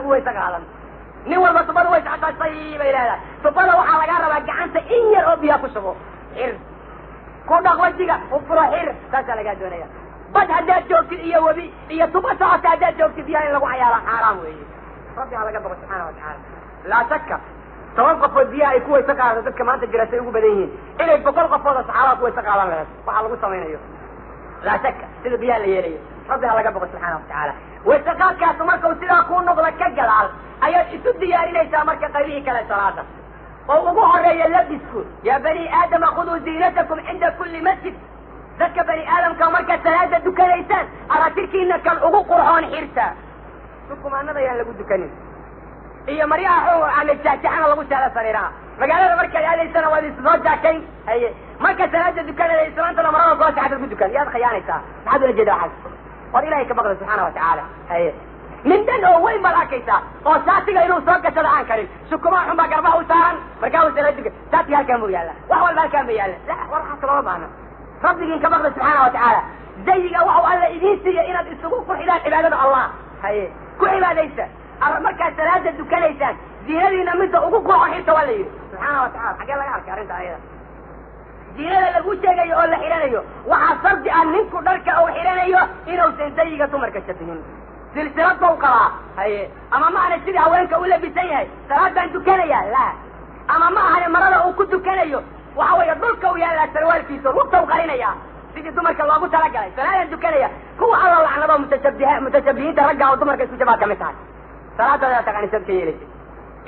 lagu weyse qaadan. Nin walba tubada way socotaa say bay leedahay. Tubada waxaa lagaa rabaa gacanta in yar oo biyaa ku shubo, xir ku dhaq wajiga, u furo, xir, saasaa lagaa doonaya. Bad haddaad joogtid iyo webi iyo tuba socota haddaad joogtid, biyaha in lagu cayaaro xaaraam weeye. Rabbi ha laga baqo subxaana watacaala. Laa shaka 10 qofood biyaha ay ku weyse qaadato dadka maanta jira say ugu badan yihiin inay 100 qofood oo saxaabada ku weyse qaadan lahayd waxaa lagu samaynayo. Laa shaka sida biyaha la yeelayo, rabbi ha laga baqo subxaana watacaala. Weyse qaadkaasu markau sidaa kuu noqda ka gadaal ayaad isu diyaarinaysaa marka qaybihii kale salaada oo ugu horeeya labisku. Yaa bani aadama khuduu ziinatakum cinda kulli masjid. Dadka bani aadamka markaad salaada dukanaysaan aratirkiina kan ugu qurxoon xirta. Sukumaanada ayaan lagu dukanin iyo maryaha aan jaxjaxana lagu seexda sariiraha. Magaalada markaad aadaysana waad is soo jaakayn. Haye, marka salaada dukanada islaantana marada soo seexdad ku dukan, yaad khiyaanaysaa. Maxaad ula jeeda waxaas? War Ilahay ka baqda subxaana watacaala. Haye, nin dhan oo weyn baad arkaysaa oo saatiga inuu soo gashada aan karin, sukumaa xun baa garbaha u saaran, markaa uu salaad dukan, saatiga halkaan buu yaalla, wax walba halkaan ba yaalla. La, war waxaas looma baahna. Rabbigiin ka baqda subxaana watacaala. Zayiga waxau Alla idiin siiya inaad isugu qurxidaan cibaadada Allah. Haye, ku cibaadaysa. Markaad salaada dukanaysaan ziinadiina midda ugu qurxon xirta waa la yidhi subxaana watacala. Xaggee laga arkay arrinta ayada? Ziinada lagu sheegayo oo la xidhanayo waxaa shardi ah ninku dharka uu xidhanayo inuusan zayiga dumarka shabihin. Silsilad bau qabaa, haye, ama ma ahna sidii haweenka u labisan yahay, salaad baan dukanaya la, ama ma ahane marada uu ku dukanayo waxa weeye dhulka u yaallaa sarwaalkiisa, lugta u qarinaya sidii dumarka loogu talagalay. Salaadaan dukanaya kuwa Alla lacnado mutashabiha mutashabihiinta ragga oo dumarka isku jabaad kamid tahay. Salaadooda taqaanisad ka yeelaysa.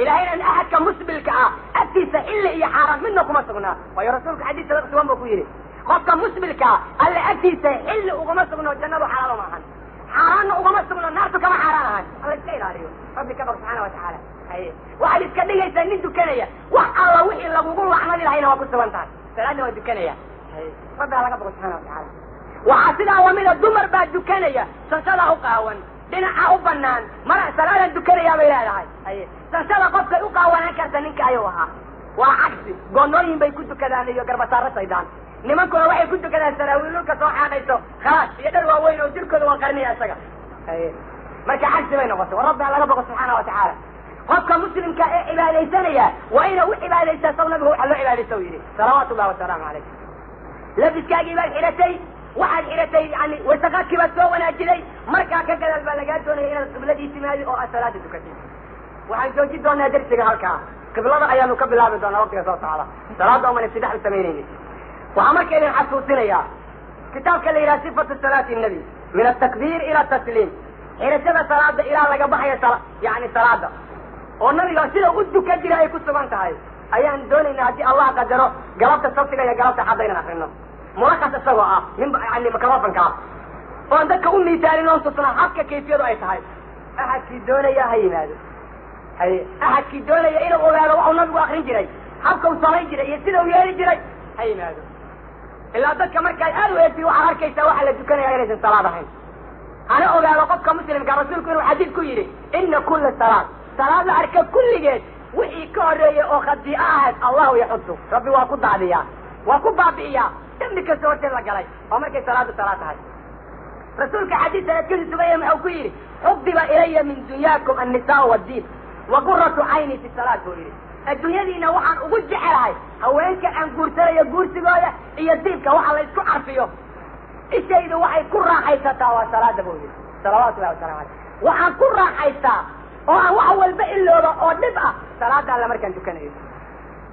Ilaahayna axadka musbilka ah agtiisa xilli iyo xaaraan midna kuma sugnaa, waayo rasuulka xadiis sabaq sugan buu ku yidhi: qofka musbilkaa Alle agtiisa xilli ugama sugno, jannadu xalaalo ma ahan, xaaraanna ugama sugno, naartu kama xaaraan ahan. Alla iska ilaaliyo, Rabbi ka baq subxaana watacaala. Haye, waxaad iska dhigaysaa nin dukanaya, wax alla wixii lagugu lacnadi lahayna waa ku sugan tahay, salaadna waa dukanaya. Haye, Rabbi ha laga baqo subxana watacaala. Waxaa sidaa lamida dumar baa dukanaya, sanshadaa u qaawan, dhinaca u banaan, mara salaadan dukanayaa bay leedahay. Haye, sanshada qofkay u qaawanaan karta ninka ayuu ahaa, waa cagsi. Goonooyin bay ku dukadaan iyo garbasaaro saydaan. Nimankuna waxay ku dukadaan saraawiil dhulka soo xaadhayso, khalaas, iyo dhar waaweyn oo jirkooda waa qarinaya isaga. Haye, marka cagsi bay noqotay. War Rabbi ha laga baqo subxaana watacaala. Qofka muslimka ee cibaadaysanaya waa inuu u cibaadaystaa saw nabigu waxa loo cibaadaysta u yidhi salawaatu llahi wasalaamu calayh. Labiskaagii baad xidhatay, waxaad xidhatay yani wasaqaadkii baad soo wanaajiday. Markaa ka gadaal baa lagaa doonaya inaad qibladii timaadi oo aad salaada dukatay. Waxaan joojin doonaa darsiga halkaa, qiblada ayaanu ka bilaabi doonaa waqtiga soo socda. Salaada ooman ibtidax u samaynaynin. Waxaa marka idin xasuusinayaa kitaabka la yidhaha Sifatu Salaati Nabi min altakbiir ila tasliim, xirashada salaada ilaa laga baxaya, yani salaada oo nabiga sida u dukan jira ay ku sugan tahay ayaan doonaynaa haddii Allah qadaro galabta sabtiga iyo galabta xadda inaan akrino mulakas isagoo ah min yani microfonka ah oon dadka u miisaalin oon tusna habka kayfiyadu ay tahay. Axadkii doonaya ha yimaado. Haye, axadkii doonaya inuu ogaado waxuu nabigu akrin jiray, habka uu samayn jiray iyo sida uu yeeli jiray ha yimaado. Ilaa dadka markaad aad u eegtid waxaad arkaysaa waxaa la dukanaya inaysan salaad ahayn. Hana ogaado qofka muslimka rasuulku inuu xadiid ku yidhi: ina kula salaad, salaad la arka kulligeed, wixii ka horreeyey oo khadii'o ahayd Allahu yaxudu, Rabbi waa ku daadiyaa, waa ku baabi'iyaa dembi kasta horteed la galay oo markay salaadu salaad tahay. Rasuulka xadiis sanadkiisu sugaya muxuu ku yidhi? Xubiba ilaya min dunyaakum annisaau waddiin wa quratu cayni fi salaat buu yidhi. Adduunyadiina waxaan ugu jecelahay haweenka aan guursanayo guursigooda iyo diibka waxa la isku carfiyo. Ishaydu waxay ku raaxaysataa waa salaada buu yidhi salawaatu llahi wasalamu aleyh. Waxaan ku raaxaystaa oo aan wax walba ilooba oo dhib ah salaada alla markaan tukanayo.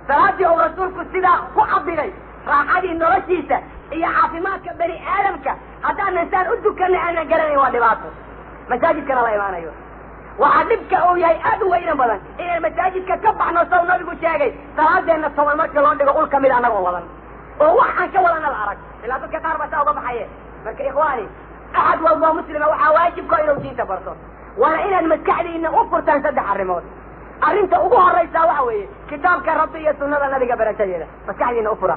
Salaaddii uu rasuulku sidaa ku cabiray raaxadii noloshiisa iyo caafimaadka bani aadamka, haddaanan saan u dukanay aanan garanayn waa dhibaato. Masaajidkana la imaanayo waxaa dhibka uu yahay aad u weynan badan inaan masaajidka ka baxno saw nabigu sheegay salaadeenna 10 markii loo dhigo ul kamid annagoo wadan oo wax aan ka wadana la arag, ilaa dadka qaar baa saa uga baxaye. Marka ikhwaani, axad walboo muslima waxaa waajibka inuu diinta barto, waana inaad maskaxdiina u furtaan saddex arrimood. Arrinta ugu horraysaa waxa weeye kitaabka Rabbi iyo sunnada nabiga barashadeeda. Maskaxdiina u fura,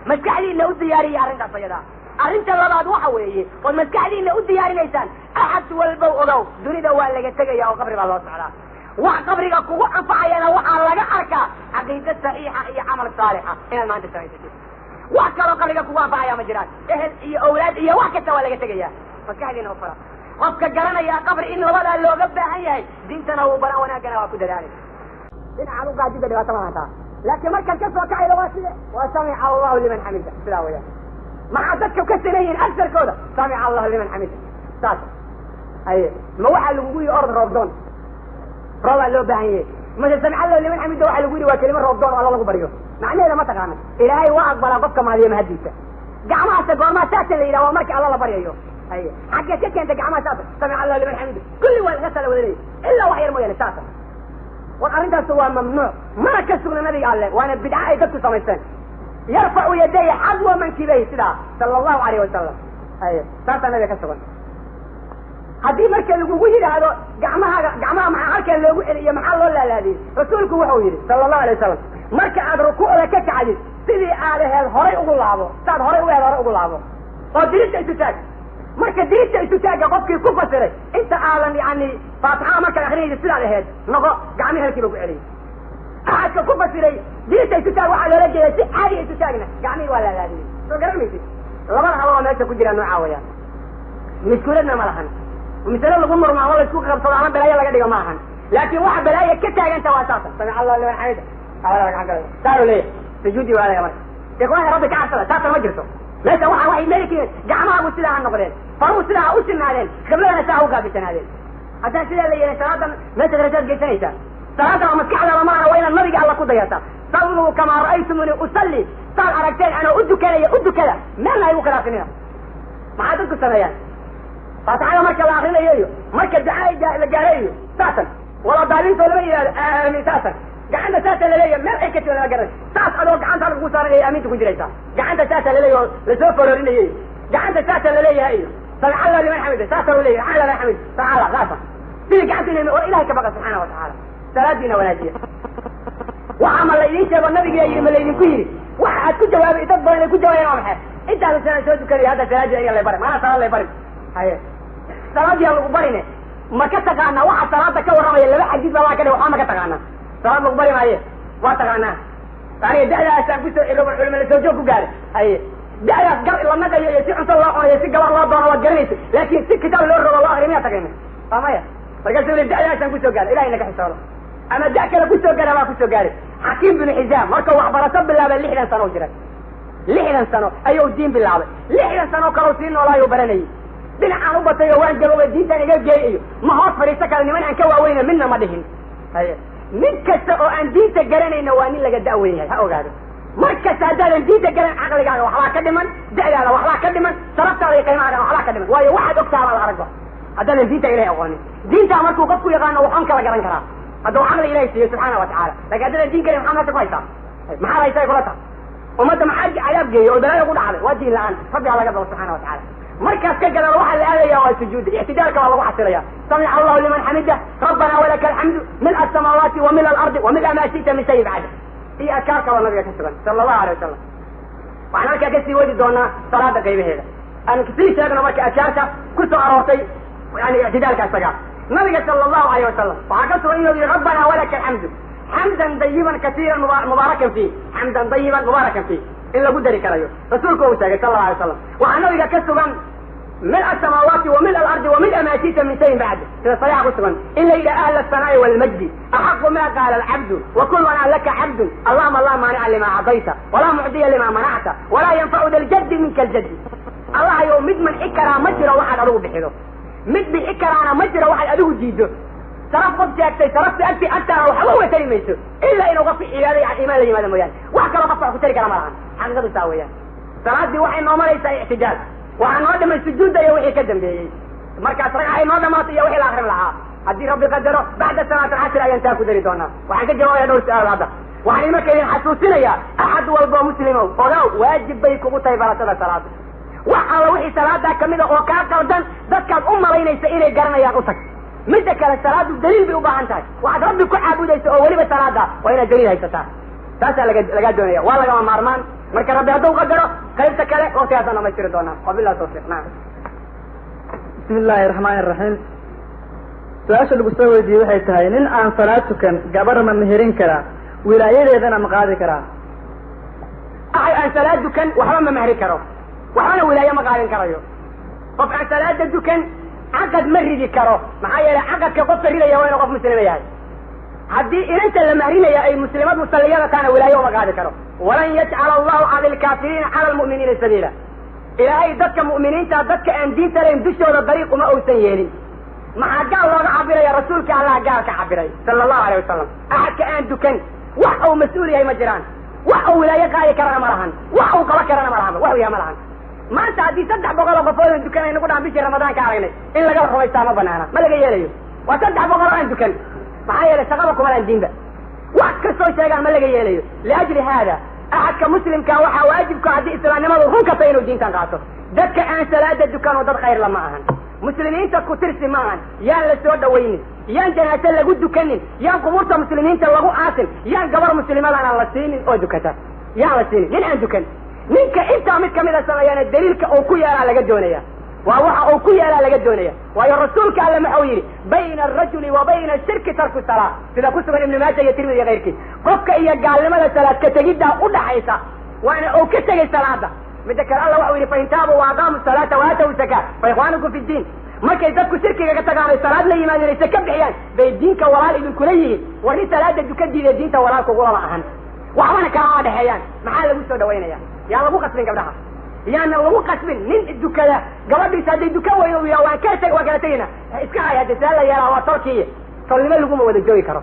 maskaxdiina u diyaariya arrintaas ayadaa. Arrinta labaad waxa weeye ood maskaxdiina u diyaarinaysaan: axad walbow ogow dunida waa laga tegaya oo qabri baa loo socdaa. Wax qabriga kugu anfacayana waxaa laga arkaa caqiida saxiixa iyo camal saalixa inaad maanta samaysatid. Wax kaloo qabriga kugu anfacaya ma jiraan. Ehel iyo awlaad iyo wax kasta waa laga tegaya. Maskaxdiina u fura. Qofka garanaya qabri in labadaa looga baahan yahay, diintana wuu baran, wanaagana waa ku dadaalay. Dhinacaad u qaadida dhibaato ma lahantaa, laakiin markaad ka soo kacaydo waa side? Waa samica allahu liman xamida. Sidaa weeyaan. Maxaa dadka ka sinayihin agsarkooda? Samica allahu liman xamida saas haye. Ma waxaa lagugu yihi orod roobdoon, roobaa loo baahan yahay? Mase samica allahu liman xamida waxaa lagu yihi waa kelimo roobdoon oo alla lagu baryo? Macnaheeda ma taqaana. Ilaahay waa aqbalaa qofka mahadiya mahadiisa. Gacmahaase goormaa saasa la yidhaha? Waa marka alla la baryayo. Haye, xaggeed ka keenta gacmaha saasa samica allahu liman xamida? Kulli waa laga sala wada leeyahy ilaa wax yar mooyaane saasa. War arrintaas waa mamnuuc, mana ka sugna nabiga alle, waana bidca ay dadku samaysteen. Yarfacu yadayhi xadwa mankibayhi, sidaa sala allahu alayh wasalam. Haye, saasaa nabiga ka sugan. Haddii marka lagugu yidhaahdo gacmahaaga, gacmaha maxaa halkan loogu celiyo, maxaa loo laalaadiyey? Rasuulku wuxuu yidhi sala allahu alay wasalam, marka aad rukuucda ka kacdid, sidii aad aheed horay ugu laabo, saad horay u aheed horay ugu laabo oo dirista isu taag. Marka dirista isu taagga qofkii ku fasiray inta aadan yani faatixada markaad akrinaysa sidaad aheed noqo, gacmihi halkiiba ku celiyay. Axadka ku fasiray dirista isu taag waxaa loola jeeda si caadiya isu taagna, gacmihii waa laalaadiyey. Soo garan maysid? Labada haba waa meesha ku jira noocaa weeyaan. Miskuuladna ma lahan, masale lagu murmo ama laisku qabsado ama balaayo laga dhigo ma ahan, laakiin waxa balaayo ka taaganta waa saasa samica allahu liman xamida saaru leeyahay sujuudi waa aadaya. Marka ikhwaani, rabbi ka cabsada, saasa ma jirto meesha. Waxa waxay meeli gacmahaagu sidaa ha noqdeen, faruhu sidaa ha u sinaadeen, qibladana saa ha u gaabisanaadeen. Haddaan sidaa la yeelin, salaadan meesha darajaad geysanaysaa. Salaada waa maskaxdaada maana, waa inaad nabiga alla ku dayata. Salluu kamaa ra'aytumuni usalli, saad aragteen anoo u dukanaya u dukada, meelna ha igu khilaafinina. Maxaa dadku sameeyaan? Faatixada marka la akrinayo iyo marka ducaa la gaaro iyo saasan wala daaliintoo lama yidhahdo aamin, saasan gacanta saasa laleeyahay, meel ay ka timi lama garan. Saas adoo gacanta halka ku saaran ayay aaminta ku jiraysaa. Gacanta saasa laleeyahay oo lasoo fororinayo iyo gacanta saasa laleeyahay iyo samica allahu liman xamida saasa loo leeyahay, ala liman xamid samica saasa sidii gacanta inay. War ilahay ka baqa subxaana watacaala, salaadiina wanaajiya. Waxa ma laydin sheego nabiga yidhi, ma laydinku yidhi? Waxa aad ku jawaabay, dad badan ay ku jawaabayeen, waa maxay? Intaasa sana soo tukanaya, hadda salaadii aniga lay baray, maanaa salaad lay barin. Haye, salaadii aan lagu barine, ma ka taqaanaa waxa salaada ka warramaya? Laba xadiis baa waa ka dhig. Waxaa ma ka taqaanaa? Salaad lagu bari maaye, waa taqaanaa. Aniga da'daasaan kusoo ciroban, culima la soo joog ku gaaray. Haye, da'daas gar la naqayo iyo si cunto loo cunayo, si gabar loo doono waad garanaysa, laakiin si kitaab loo rogo loo akriyo miyaa taqaana? Waa maya. Markaasuu li da'daasaan kusoo gaaray. Ilahay naga xisoodo ama da' kale kusoo gaara baa kusoo gaaray. Xakiim binu Xizaam markuu waxbarato bilaabay 60 sano u jiray. 60 sano ayuu diin bilaabay, 60 sano kaleu sii noolaayuu baranayay. Dhinacaan u batay oo waan gaboobay, diintaan iga geey iyo ma hoos fadhiisto kale niman aan ka waaweyna midna ma dhihin. Haye, nin kasta oo aan diinta garanayna waa nin laga da'weyn yahay, ha ogaado. Mar kasta haddaadan diinta garan, caqligaaga waxbaa ka dhiman, da'daada waxbaa ka dhiman, sharaftaada iyo qiimahaagana waxbaa ka dhiman, waayo waxaad ogtaha baad aragba haddaadan diinta ilahay aqoonin. Diintaa markuu qofku yaqaano waxoon kala garan karaa hadduu caqli ilahay siiyo subxaana wa tacaala. Lakin haddaadan diin karin, maxaa meesha ku haysaa? Maxaad haysaa ay kula tahay? Ummadda maxaa cadaab geeyey oo balaayo ku dhacday? Waa diin la-aan. Rabbi ha laga dabo subxaana wa tacaala. Markaas ka gadaal waxaa la aadaya waa sujuuda, ictidaalka waa lagu xasilaya. Samica allahu liman xamida, rabbana walaka alxamdu, mil asamaawaati wa mil alardi wa mila maa shita min shayin bacda, iyo adkaar kaloo nabiga ka sugan sala allahu alay wasalam. Waxaan halkaa kasii wadi doonaa salaada qaybaheeda. Aan sii sheegno marka adkaarta ku soo aroortay yani ictidaalka isaga. Nabiga sala allahu alayh wasalam waxaa ka sugan inuu yihi rabbana walaka alxamdu xamdan dayiban kasiiran mubaarakan fiih, xamdan dayiban mubaarakan fiih in lagu dari karayo rasuulku uu sheegay sala allahu alay wasalam. Waxaa nabiga ka sugan mil asamaawaati wa mil alardi wa mila maa shita min shayin bacd, sida saxiixa ku sugan in la yidhaha ahla asanaa'i walmajdi, axaqu ma qaala alcabdu wa kullanaa laka cabdun, allahuma laa maanica lima acdayta walaa mucdiya lima manacta walaa yanfacu da ljaddi minka aljaddi. Allahayow, mid manci karaa ma jiro waxaad adigu bixido, mid bixi karaana ma jiro waxaad adigu diido. Sharaf qof sheegtay sharafta agti agtaana waxba uga tari mayso ilaa inuu qofka cibaada iyo iimaan la yimaado mooyaane, wax kaloo qofka wax ku tari kara ma lahan. Xaqiiqadu saa weeyaan. Salaadii waxay noo maraysaa ictidaal, waxaa noo dhamay sujuudda iyo wixii ka dambeeyey. Markaas ragca ay noo dhamaato iyo wixii la akrin lahaa, haddii rabbi qadaro bacda salaat alcasr ayaan taa ku dari doonaa. Waxaan ka jawaabaya dhowr su-aalood hadda. Waxaan imarka idin xasuusinayaa, axad walboo muslimow ogow, waajib bay kugu tahay barashada salaada. Wax alla wixii salaadaa kamida oo kaa qaldan, dadkaad u malaynaysa inay garanayaan u tag. Midda kale, salaadu daliil bay u baahan tahay. Waxaad rabbi ku caabudaysa oo weliba salaada waa inaad daliil haysataa, taasaa laga lagaa doonaya, waa lagama maarmaan. Marka rabbi hadduu qadaro qaybta kale waktigaasaan dhamaystiri doonaa. Wabillahi tawfiiq. Nacam. Bismi illaahi raxmaani raxiim. Su-aasha lagu soo weydiiyey waxay tahay, nin aan salaad tukan gabar ma meherin karaa, wilaayadeedana ma qaadi karaa? Axad aan salaad dukan waxba ma mehri karo, waxbana wilaayo ma qaadin karayo. Qof aan salaada dukan Caqad ma ridi karo, maxaa yeelay caqadka qofka ridaya waa inuu qof muslima yahay. Haddii inanta la mahrinaya ay muslimad musalliyada taana wilaayo uma qaadi karo. Walan yajcala allahu cala alkaafiriina cala almu'miniina sabiila. Ilaahay dadka mu'miniinta, dadka aan diinta lahayn dushooda dariiq uma uusan yeelin. Maxaa gaal looga cabiraya? Rasuulka Allah gaal ka cabiray sala allahu alayh wasalam. Axadka aan dukan wax uu mas-uul yahay ma jiraan, wax uu wilaayo qaadi karana ma lahan, wax uu qaba karana ma lahan, wax uu yahay ma lahan. Maanta haddii 300 oo qofood aan dukanay nagu dhahan bishii Ramadaan ka aragnay, in laga rumaystaa ma banaana, ma laga yeelayo. Waa 300 oo aan dukan, maxaa yeelay shaqaba kuma lahan diinba, wax kastoo sheegaan ma laga yeelayo. Liajli haada axadka muslimka waxaa waajibka haddii islaamnimadu run ka tahay inuu diintan qaato. Dadka aan salaada dukan oo dad khayr lama ahan, muslimiinta ku tirsi ma ahan. Yaan la soo dhawaynin, yaan janaase lagu dukanin, yaan qubuurta muslimiinta lagu aasin, yaan gabar muslimadana la siinin oo dukata, yaan la siinin nin aan dukan. Ninka intaa mid kamida sameeyana daliilka uu ku yeelaa laga doonaya, waa waxa uu ku yeelaa laga doonaya. Waayo rasuulka alle maxau yidhi? Bayna arajuli wa bayna ashirki tarku salaa, sida ku sugan Ibnu Maaja iyo Tirmidi iyo keyrkii. Qofka iyo gaalnimada salaad ka tegiddaa udhaxaysa, waana uu ka tegay salaada. Midda kale alla waxau yidhi: fain taabuu wa aqaamuu salaata wa aatawu zakaa fa ikhwaanukum fi ddiin. Markay dadku shirkiga ka tagaan ay salaad la yimaadeen ay saka bixiyaan bay diinka walaal idinkula yihiin. War nin salaada duka diiday diinta walaalka ugulama ahan, waxbana kalama dhexeeyaan. Maxaa lagu soo dhawaynaya? Yaan lagu qasbin gabdhaha, yaana lagu qasbin nin dukada gabadhiisa hadday dukan weydo uu waan ka teg, waan kala tegayna, iska hay. Hadde see la yeelaa? Waa tolkiiy, tolnimo laguma wada joogi karo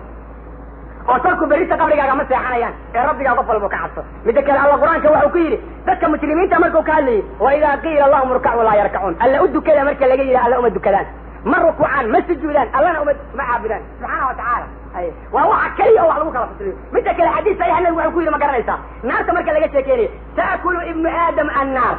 oo tolku berita qabrigaaga ma seexanayaan ee rabbigaa qof walba ka cabso. Midda kale alla qur-aanka waxau ku yidhi dadka muslimiinta markuu ka hadlayay: wa idaa qiila lahum urkacuu laa yarkacuun. Alla u dukada marka laga yidhi, alla uma dukadaan, ma rukuucaan, ma sujuudaan, allana uma ma caabudaan subxaana wa tacaala. Waa waxa keliya oo wax lagu kala fasliyo. Midda kale xadiis saxiixa nabigu wuxuu ku yidhi, ma garanaysaa, naarta marka laga sheekeynayo: ta'kulu ibnu aadam annaar,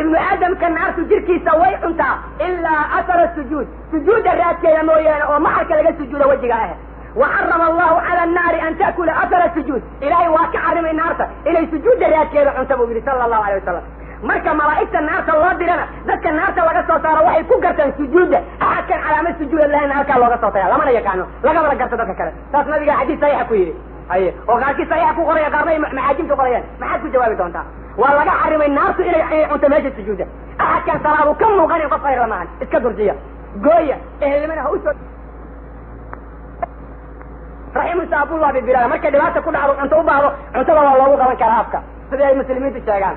ibnu aadamka naartu jirkiisa way cuntaa, ilaa athara sujuud, sujuudda raadkeeda mooyaane oo maxalka laga sujuuda wejiga ah. Waxarama allahu cala annaari an ta'kula athara sujuud. Ilaahay waa ka xarimay naarta inay sujuudda raadkeeda cunta, buu yidhi sala allahu alay wasalam. Marka malaa'igta naarta loo dirana dadka naarta laga soo saaro waxay ku gartaan sujuudda. Axadkan calaamad sujuuda lahayn halkaa looga soo taga, lamana yaqaano, lagamana garto dadka kale. Saas nabiga xadiis saxiixa ku yidhi, haye, oo qaarkii saxiixa ku qoraya, qaarna ay macaajimta qorayaan. Maxaad ku jawaabi doontaa? Waa laga xarimay naartu inay cunto meesha sujuudda. Axadkan salaadu ka muuqanin qof khayr lama ahan, iska durjiya, gooya, ehelnimana ha usoo raximu saabullah bibilaa. Markay dhibaata ku dhacdo cunto u baahdo, cuntada waa loogu qaban karaa afka, sidii ay muslimiintu sheegaan.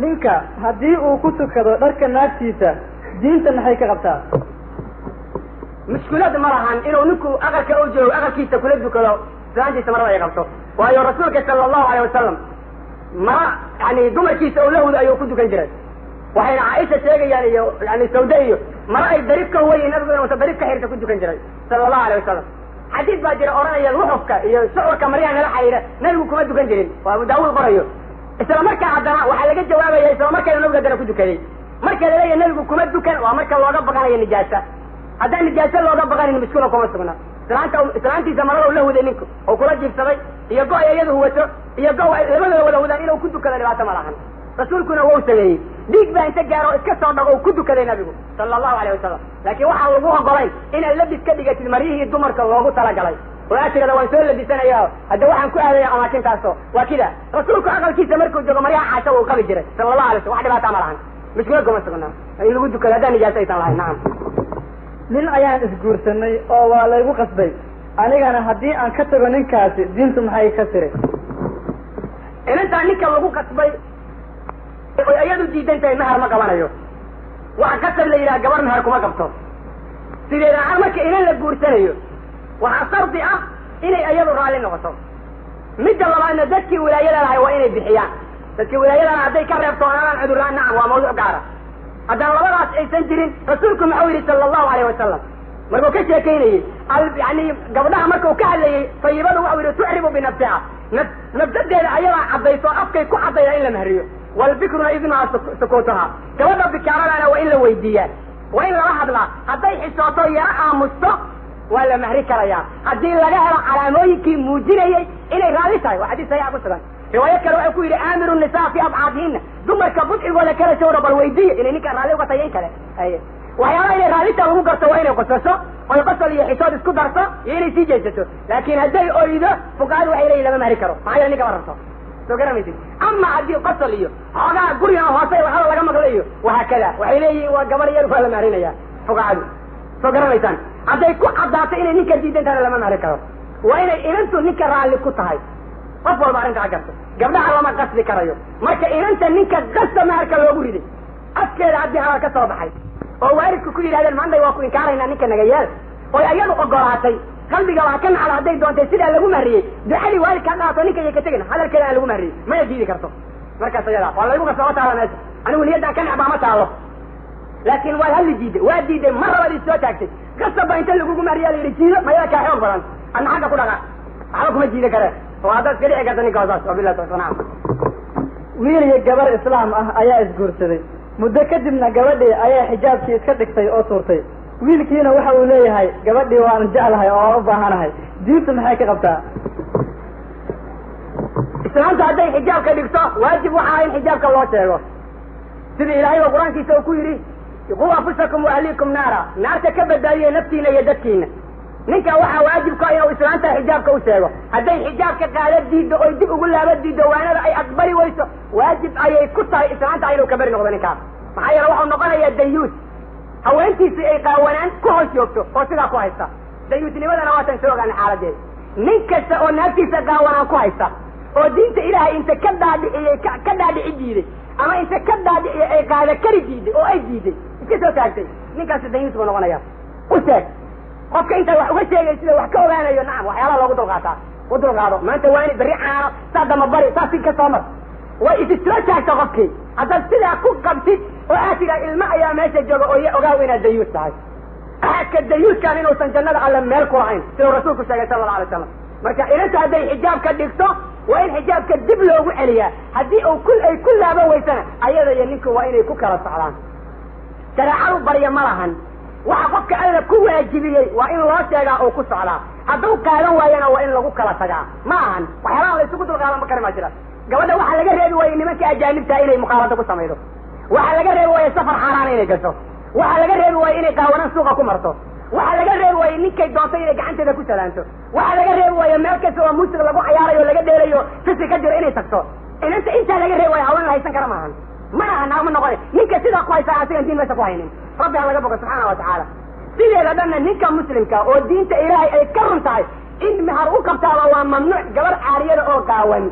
Ninka haddii uu ku tukado dharka naagtiisa, diinta maxay ka qabtaa? Mushkulad ma lahan inuu ninku aqalka u joogo aqalkiisa kula dukado islaantiisa marada ay qabto. Waayo rasuulka sala allahu alayh wasalam mara yani dumarkiisa uu la hudo ayuu ku dukan jiray. Waxayna Caaisha sheegayaan iyo yani Sawde iyo mara ay dariib ka huwayiin nabigu inuusa dariib ka xirta ku dukan jiray sala allahu alayh wasalam. Xadiis baa jira odhanaya luxufka iyo shucurka maryaha nala xiriira nabigu kuma dukan jirin, waa Abu Daawuud qorayo. Isla markaa haddana waxaa laga jawaabaya isla markayna nabigu haddana ku dukaday. Marka laleeyahay nabigu kuma dukan waa marka looga baqanayo nijaasa. Haddaan nijaaso looga baqanin mushkula kuma sugna. Islaanta islaantiisa marada la huday ninku oo kula jiibsaday iyo go ay iyadu huwato iyo go ay labadooda wada hudaan inuu ku dukado dhibaato ma lahan. Rasuulkuna wau sameeyey, dhiig baa inta gaaro iska soo dhago uu ku dukaday nabigu sala allahu alayh wasalam. Laakiin waxaan lagu ogolayn inaad labis ka dhigatid maryihii dumarka loogu talagalay oo aad tirada waan soo labisanaya, hadda waxaan ku aadaya amaakintaasoo waa kida. Rasuulku aqalkiisa markuu joogo maryaha Caasha wuu qabi jiray sala allahu alay slam, wax dhibaata ma lahan, mushkilad kuma sugnaa in lagu dukado haddaan nijaaso aysan lahayn. Nacam. Nin ayaan isguursanay oo waa laygu qasbay, anigana haddii aan ka tago ninkaasi diintu maxay ka tiri? Inantaa ninka lagu qasbay oy iyadu diidan tahay mahar ma qabanayo. Waxa qasab la yidhaha gabar mahar kuma qabto. Sideeda ahaan marka inan la guursanayo waxaa shardi ah inay iyadu raalli noqoto. Midda labaadna dadkii wilaayada lahay waa inay bixiyaan. Dadkii wilaayada lahay hadday ka reebtoonaadaan cudurlaan, nacam, waa mawduuc gaara. Haddaan labadaas aysan jirin, rasuulku muxuu yidhi sala allahu alayh wasalam markuu ka sheekaynayey yani gabdhaha markuu ka hadlayey tayibadu? Waxau yidhi: tucribu binafsiha, nafsadeeda ayadaa caddayso, afkay ku caddayda in la mahriyo. Walbikruna idnuha sukuutuha, gabadha bikaaradana waa in la weydiiyaa, waa in lala hadlaa. Hadday xishooto yaro aamusto waa la mahri karayaa, haddii laga helo calaamooyinkii muujinayey inay raalli tahay. Waa xadiis saxiixa ku sugan. Riwaayo kale wuxuu ku yidhi: aamiru nisaa fi abcaadihina, dumarka budcigooda kala shawra, bal weydiiya inay ninkaan raalli uga tahay in kale. Haye, waxyaalaha inay raallita lagu garto waa inay qosasho oy qosol iyo xishood isku darto iyo inay sii jeesato. Laakiin hadday oydo, fuqahadu waxay leeyihin lama mahri karo, maxaa yeele ninka ma rabto. Soo garamaysid? Ama haddii qosol iyo xoogaa gurigan hoose hadal laga maqlayo, wahaakada waxay leeyihiin waa gabar yar, waa la mahrinaya fuqacadu. Soo garanaysaan? Hadday ku caddaato inay ninka diidan tahana, lama mahrin karo. Waa inay inantu ninka raalli ku tahay. Qof walba arrinta ha garto, gabdhaha lama qasbi karayo. Marka inanta ninka qasta maharka loogu riday, afkeeda haddii hadal ka soo baxay oo waalidku ku yidhahdeen maanday waa ku inkaaraynaa, ninka naga yeel, oy ayadu ogolaatay, qalbiga waa ka nacda hadday doontay, sidaa lagu mahriyey, ducadii waalidkaa dhaato, ninka yay ka tegin, hadalkeeda aan lagu mahriyey, mana diidi karto. Markaas ayada waa laygu qasba, ma taala meesha, anigu niyaddaan ka necbaa ma taalo, laakiin waad hadli diiday, waa diiday, mar labaad is soo taagtay, qasab baa inta lagugu mahriyaa la yidhi jiido, mayada kaa xoog badan, adna xagga ku dhaqa, waxba kuma jiidi karee, oo haddaad iska dhici karta ninka hoosaas. Wabillahi tawfiiq. Nacam. Wiil iyo gabar islaam ah ayaa isguursaday. Muddo kadibna gabadhii ayaa xijaabkii iska dhigtay oo tuurtay. Wiilkiina waxa uu leeyahay gabadhii waan jeclahay oo waan u baahanahay. Diintu maxay ka qabtaa? Islaamta hadday xijaabka dhigto, waajib waxaa in xijaabka loo sheego, sida ilaahay ba qur-aankiisa uu ku yidhi: quu anfusakum wa ahliikum naara, naarta ka badbaadiye naftiina iyo dadkiina. Ninka waxaa waajibka inuu islaanta xijaabka u sheego. Hadday xijaabka qaada diiddo oy dib ugu laaba diiddo, waanada ay aqbali weyso, waajib ayay ku tahay islaanta inuu ka beri noqdo ninkaas. Maxaa yeele waxau noqonayaa dayuus haweentiisii ay qaawanaan ku hoos joogto oo sidaa ku haysta. Dayuusnimadana waatan soo ogaana xaaladeeda. Nin kasta oo naagtiisa qaawanaan ku haysta oo diinta ilaahay inta ka dhaadhiciyey ka dhaadhici diiday, ama inta ka dhaadhiciyey ay qaada kari diiday oo ay diiday, iska soo taagtay, ninkaasi dayuus buu noqonaya. U sheeg qofka intaad wax uga sheegay sida wax ka ogaanayo. Nacam, waxyaalaha loogu dulqaataa u dulqaado. Maanta waani, berri caano, saa dama bari, saa si ka soo mar, way isi soo taagta qofkii. Haddaad sidaa ku qabtid oo aad tidhaa ilmo ayaa meesha jooga, oo ogaaw inaad dayuus tahay. Axadka dayuuskaan inuusan jannada alle meel ku lahayn, siduu rasuulku sheegay sala alla alay slam. Marka inanta hadday xijaabka dhigto, waa in xijaabka dib loogu celiyaa. Haddii uu ku ay ku laaban weysana, ayada iyo ninku waa inay ku kala socdaan. Shareecadu barya ma lahan. Waxa qofka alla ku waajibiyey waa in loo sheegaa oo ku socdaa. Hadduu qaadan waayana, waa in lagu kala tagaa. Ma ahan waxyaalaha la isugu dulqaadan ma kari maa jira. Gabadha waxaa laga reebi waayey nimanka ajaanibtaa inay mukhaalado ku samaydo, waxaa laga reebi waayey safar xaaraana inay gasho, waxaa laga reebi waayey inay qaawanaan suuqa ku marto, waxaa laga reebi waayey ninkay doonto inay gacanteeda ku salaanto, waxaa laga reebi waaye meel kasta oo muusig lagu cayaarayo, laga dheelayo, fisi ka jiro inay tagto. Inanta intaa laga reebi waayo haween la haysan kara maahan, mana aha, naagma noqona. Ninka sidaa ku haysaa asigan diin meesha ku haynin. Rabbi ha laga bogo subxaana wa tacaala. Sideeda dhanna ninka muslimka oo diinta ilaahay ay ka run tahay in mahar u qabtaaba waa mamnuuc gabar caariyada oo qaawan.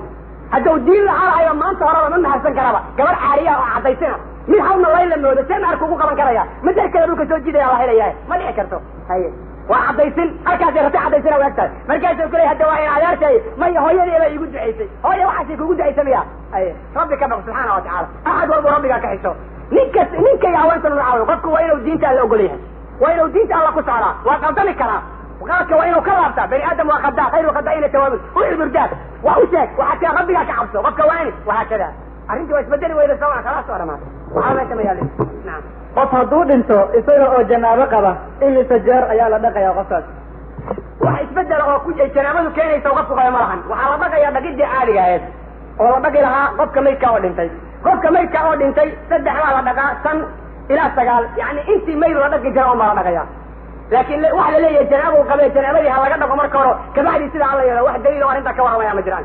Hadduu diin lahaa lahayo, maanta horeba ma maharsan karaba gabar caariyaha oo caddaysina. Mid hawna layla moodo see mahar kugu qaban karaya? Majarkeeda dhulka soo jiidaya la helaya, ma dhici karto. Haye, waa caddaysin, halkaasay rati caddaysina u eg tahay. Markaasuu ku ley hadda waa in adeertay, maya, hooyadii baa iigu ducaysay. Hooya waxaasay kugu ducaysa miya? Haye, rabbi ka baq subxaana wa tacaala. Axad walbu rabbigaa ka xisho. Ninkas ninkay haweenta nuna caawiyo. Qofku waa inuu diinta alla ogol yahay, waa inuu diinta alla ku socdaa. Waa qaldami karaa, qaladka waa inuu ka laabtaa. Bani aadam waa khadaa, khayru khadaa'ina tawaabun. U cudurdaar, waa u sheeg, waxaa tia rabbigaa ka cabso, qofka waani, wahaakada. Arrintii waa isbedeli weyda sooma? Khalaas, waa dhamaatay, waxaa meesha ma yaalin. Nacam. Qof hadduu dhinto isaga oo janaabo qaba, imise jeer ayaa la dhaqayaa qofkaas? Wax isbedela oo ku janaabadu keenaysa qofku qaba ma lahan. Waxaa la dhaqayaa dhaqidii caadiga ahayd oo la dhaqi lahaa qofka maydka oo dhintay. Qofka maydka oo dhintay 3 baa la dhaqaa, 5 ilaa 9, yani intii mayd la dhaqi jira on baa la dhaqayaa. Laakiin waxa la leeyahay janaabuu qabee, janaabadii ha laga dhaqo marka hore, kabacdii sidaa hala yeelo, wax daliil oo arrintaa ka warramaya ma jiraan.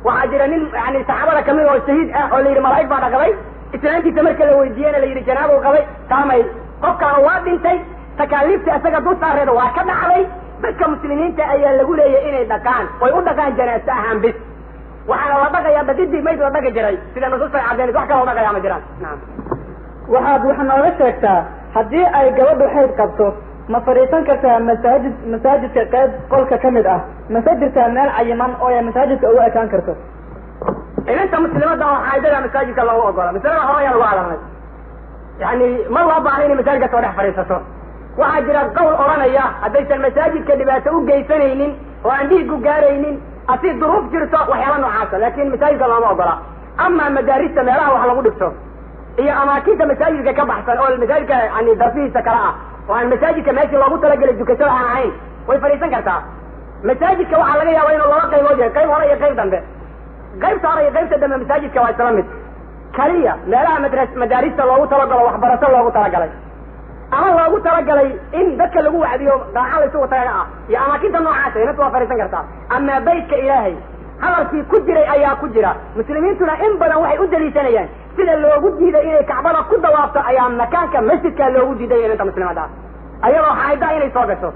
Waxaa jira nin yani saxaabada kamid oo shahiid ah oo la yidhi malaa'ig baa dhaqday. Islaantiisa marka la weydiiyena la yidhi janaabuu qabay. Taamay, qofkaana waa dhintay, takaaliifta isaga dul saareeda waa ka dhacday. Dadka muslimiinta ayaa lagu leeyahay inay dhaqaan oy u dhaqaan janaaso ahaan bis. Waxaana la dhaqayaa dhaqidii mayd la dhaqi jiray, sida nusuusta ay caddeynaysa. Wax kaloo dhaqayaa ma jiraan. Nacam. Waxaad wax nooga sheegtaa, haddii ay gabadhu xayd qabto, ma fadhiisan kartaa masaajid, masaajidka qayb qolka ka mid ah, mase jirtaa meel cayiman oo ay masaajidka ugu ekaan karto? Inanta muslimada oo xaydada masaajidka loogu ogola, masalada hore ayaa lagu hadalnay. Yani ma loo baahna inay masaajidka soo dhex fadhiisato. Waxaa jira qowl odhanaya haddaysan masaajidka dhibaato u geysanaynin oo aan dhiiggu gaaraynin, asi duruuf jirto, waxyaala noocaasa, laakin masaajidka looma ogola. Ama madaarista, meelaha wax lagu dhigto iyo amaakinta masaajidka ka baxsan oo masaajidka yani darfihiisa kale ah oo aan masaajidka meeshii loogu talagelay dukashada aan ahayn, way fadhiisan kartaa. Masaajidka waxaa laga yaaba inuu laba qaybood yahay, qayb hore iyo qayb dambe. Qaybta hore iyo qaybta dambe masaajidka waa isla mid. Kaliya meelaha madaarista loogu talagalo, waxbarasho loogu talagalay ama loogu talagalay in dadka lagu wacdiyo, daaca la isugu tagaga ah iyo amaakinta noocaasa, inanta waa fadhiisan kartaa. Amaa baytka ilaahay Hadalkii ku jiray ayaa ku jira. Muslimiintuna in badan waxay u daliishanayaan sida loogu diiday inay Kacbada ku dawaafto ayaa makaanka masjidkaa loogu diiday inanta muslimadda ah ayadoo xaayda inay soo gasho.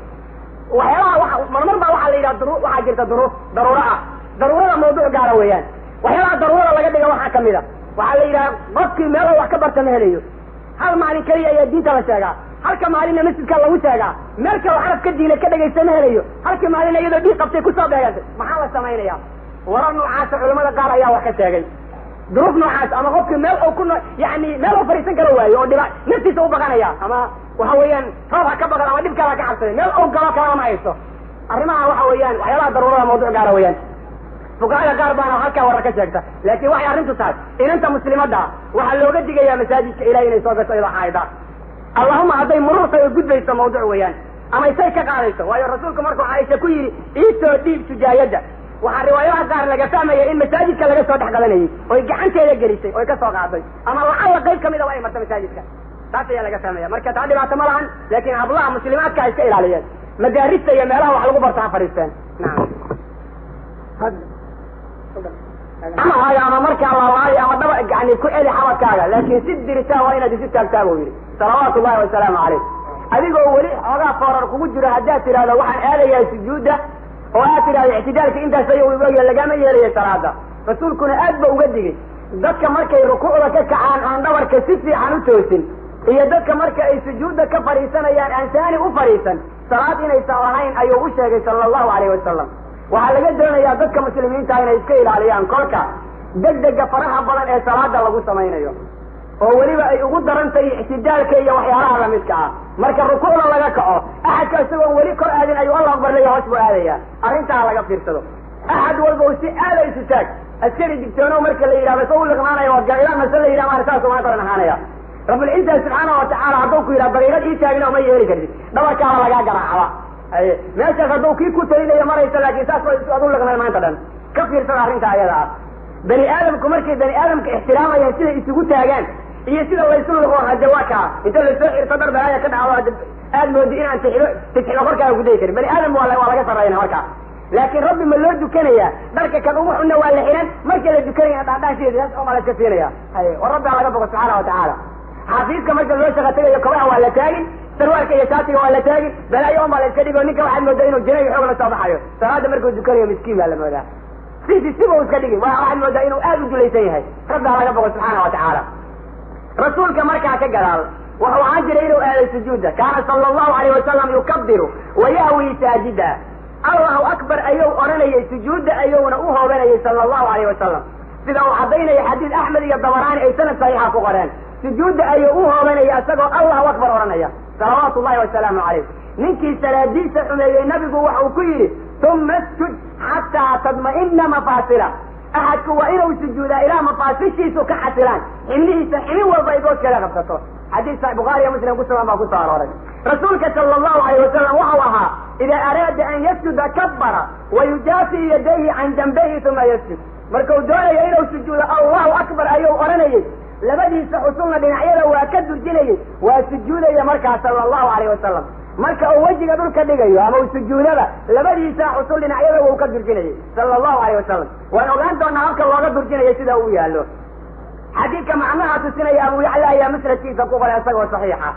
Waxyaalaha waa marmar baa waxaa la yidhaha duru, waxaa jirta duruuf daruuro ah. Daruurada mawduuc gaara weeyaan. Waxyaalaha daruurada laga dhiga waxaa kamid a, waxaa la yidhaha qofkii meel oo wax ka barta ma helayo. Hal maalin keliya ayaa diinta la sheegaa, halka maalinna masjidka lagu sheegaa, meel kaloo xaraf ka diina ka dhegaysta ma helayo. Halka maalina iyadoo dhiig qabtay kusoo beegantay, maxaa la samaynaya? Warar noocaasa culamada qaar ayaa wax ka sheegay. Duruuf noocaas ama qofkii meel uu ku yani meel uu fariisan karo waayo oo dhiba naftiisa u baqanaya, ama waxa weeyaan roob ha ka baqan ama dhib kale ha ka cabsaday, meel uu galo kalena ma haysto. Arrimaha waxa weeyaan waxyaalaha daruurada mawduuc gaara weeyaan. Fuqahada qaar baana halkaa warar ka sheegta, laakiin waxay arrintu tahay inanta muslimadda waxaa looga digayaa masaajidka Ilahay inay soo gasho iyadoo xaayida. Allahuma hadday muruurtay oo gudbayso mawduuc weeyaan, ama isay ka qaadayso. Waayo rasuulku markuu Caaisha ku yidhi iisoo dhiib sujaayadda, waxaa riwaayadaha qaar laga fahmaya in masaajidka laga soo dhex qadanayay oy gacanteeda gelisay oy ka soo qaaday, ama lacalla qayb kamid a waa ay marta masaajidka, taas ayaa laga fahmaya. Marka taa dhibaato ma lahan, laakiin hablaha muslimaadka ha iska ilaaliyeen madaarista iyo meelaha wax lagu barto ha fadhiisteen. Nacam, ama hayo ama markaa laalaayo ama dhaba yani ku celi xabadkaaga, laakiin si diritaa waa inaad isu taagtaa buu yidhi salawaatu llahi wasalaamu calayh. Adigoo weli xoogaa foorar kugu jiro haddaad tidhahdo waxaan aadayaa sujuudda oo aad tidhahdo ictidaalka intaas ay uga, lagama yeelayo salaada. Rasuulkuna aad ba uga digay dadka markay rukuucda ka kacaan aan dhabarka si fiican u toosin, iyo dadka marka ay sujuudda ka fadhiisanayaan aan saani u fadhiisan, salaad inaysan lahayn ayuu u sheegay sala allahu alayh wasalam. Waxaa laga doonayaa dadka muslimiinta inay iska ilaaliyaan kolka degdega faraha badan ee salaada lagu samaynayo, oo weliba ay ugu darantahay ictidaalka iyo waxyaalaha lamidka ah. Marka rukuucda laga kaco, axadka isagoon weli kor aadin ayuu Allah akbar leeya, hoos buu aadaya. Arrintaa laga fiirsado. Axad walba u si aada isu taag, askari digtoonow marka la yidhahdo sa u liqmaanaya, waa ilaa mase la yidhah maana saas maanta oran ahaanaya. Rabulciisa subxaana watacaala hadduu ku yidhaha daqiiqad ii taagna ma yeeli kartid, dhabarkaaba lagaa garaacaba. Aye, meeshaas hadduu kii ku talinayo maraysa, laakiin saas ad u liqmay maanta dhan. Ka fiirsada arrinta ayada ah. Bani aadamku markay bani aadamka ixtiraamayaan siday isugu taagaan iyo sida laysu liqo, hadde waa kaa inta lasoo xirto dhar balaaya ka dhacdo, hadde aad moodi inaan tixido tisxido korkaaga kudayi karin. Bani aadam waa laga sarrayna markaa, laakiin rabbi ma loo dukanayaa? Dharka kan ugu xunna waa la xihan, marka la dukanaya dhaandhaan sideeda saas oo la iska siinaya. Haye, war rabbi ha laga boqo subxaana watacaala. Xafiiska marka loo shaqa tegayo kabaha waa la taagin, sarwaalka iyo shaatiga waa la taagin, balaayo on baa la iska dhigo. Ninka waxaad moodaa inuu jinayo xoog la soo baxayo. Salaada markuu dukanayo miskiin baa la moodaa, sisi siba iska dhigi, waxaad moodaa inuu aad u dulaysan yahay. Rabbi ha laga boqo subxaana watacaala. Rasuulka markaa ka gadaal wuxuu ahaan jiray inuu aaday sujuudda. Kaana sala allahu alayh wasalam yukabiru wayahwi saajida, Allahu akbar ayuu odhanayay, sujuudda ayuuna u hoobanayay sala allahu alayh wasalam, sida uu caddaynaya xadiid Axmed iyo Dabaraani ay sanad saxiixa ku qoreen. Sujuudda ayuu u hoobanaya isagoo Allahu akbar odhanaya salawaatu llahi wasalaamu calayh. Ninkii salaadiisa xumeeyey nabigu waxa uu ku yidhi uma asjud xataa tadma'ina mafaasila. Axadku waa inuu sujuudaa ilaa mafaasishiisu ka xasilaan, xibnihiisa xibin walba ay booskaga qabsato. Xadiis Bukhaari iyo Muslim ku sugan baa ku soo arooray. Rasuulka sala allahu alayh wasalam waxau ahaa idaa araada an yasjuda kabbara wa yujaafi yadayhi can janbayhi uma yasjud. Markuu doonayo inuu sujuudo Allahu akbar ayuu odhanayay, labadiisa xusulna dhinacyada waa ka durjinayey, waa sujuudaya markaas sala allahu alayh wasalam. Marka uu wejiga dhulka dhigayo ama uu sujuudaba labadiisa xusul dhinacyada wuu ka durjinayay sala allahu alayh wasalam. Waan ogaan doonaa habka looga durjinayo sida uu yaallo. Xadiidka macnaha tusinaya Abu Yacla ayaa musnadkiisa ku qoray isagoo saxiixa.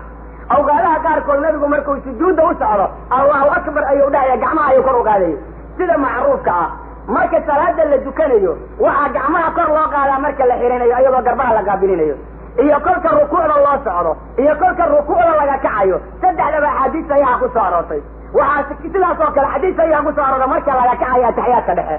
Awqaadaha qaarkood nabigu markuu sujuudda u socdo Allahu akbar ayuu dhahaya, gacmaha ayuu kor u qaadayay. Sida macruufka ah marka salaada la dukanayo waxaa gacmaha kor loo qaadaa marka la xirinayo iyadoo garbaha la qaabilinayo, iyo kolka rukuucda loo socdo, iyo kolka rukuucda laga kacayo. Saddexdaba axaadiis saxiixa ku soo aroortay. Waxaa sidaas oo kale xadiis saxiixa ku soo aroora marka laga kacayo ataxiyaadka dhexe.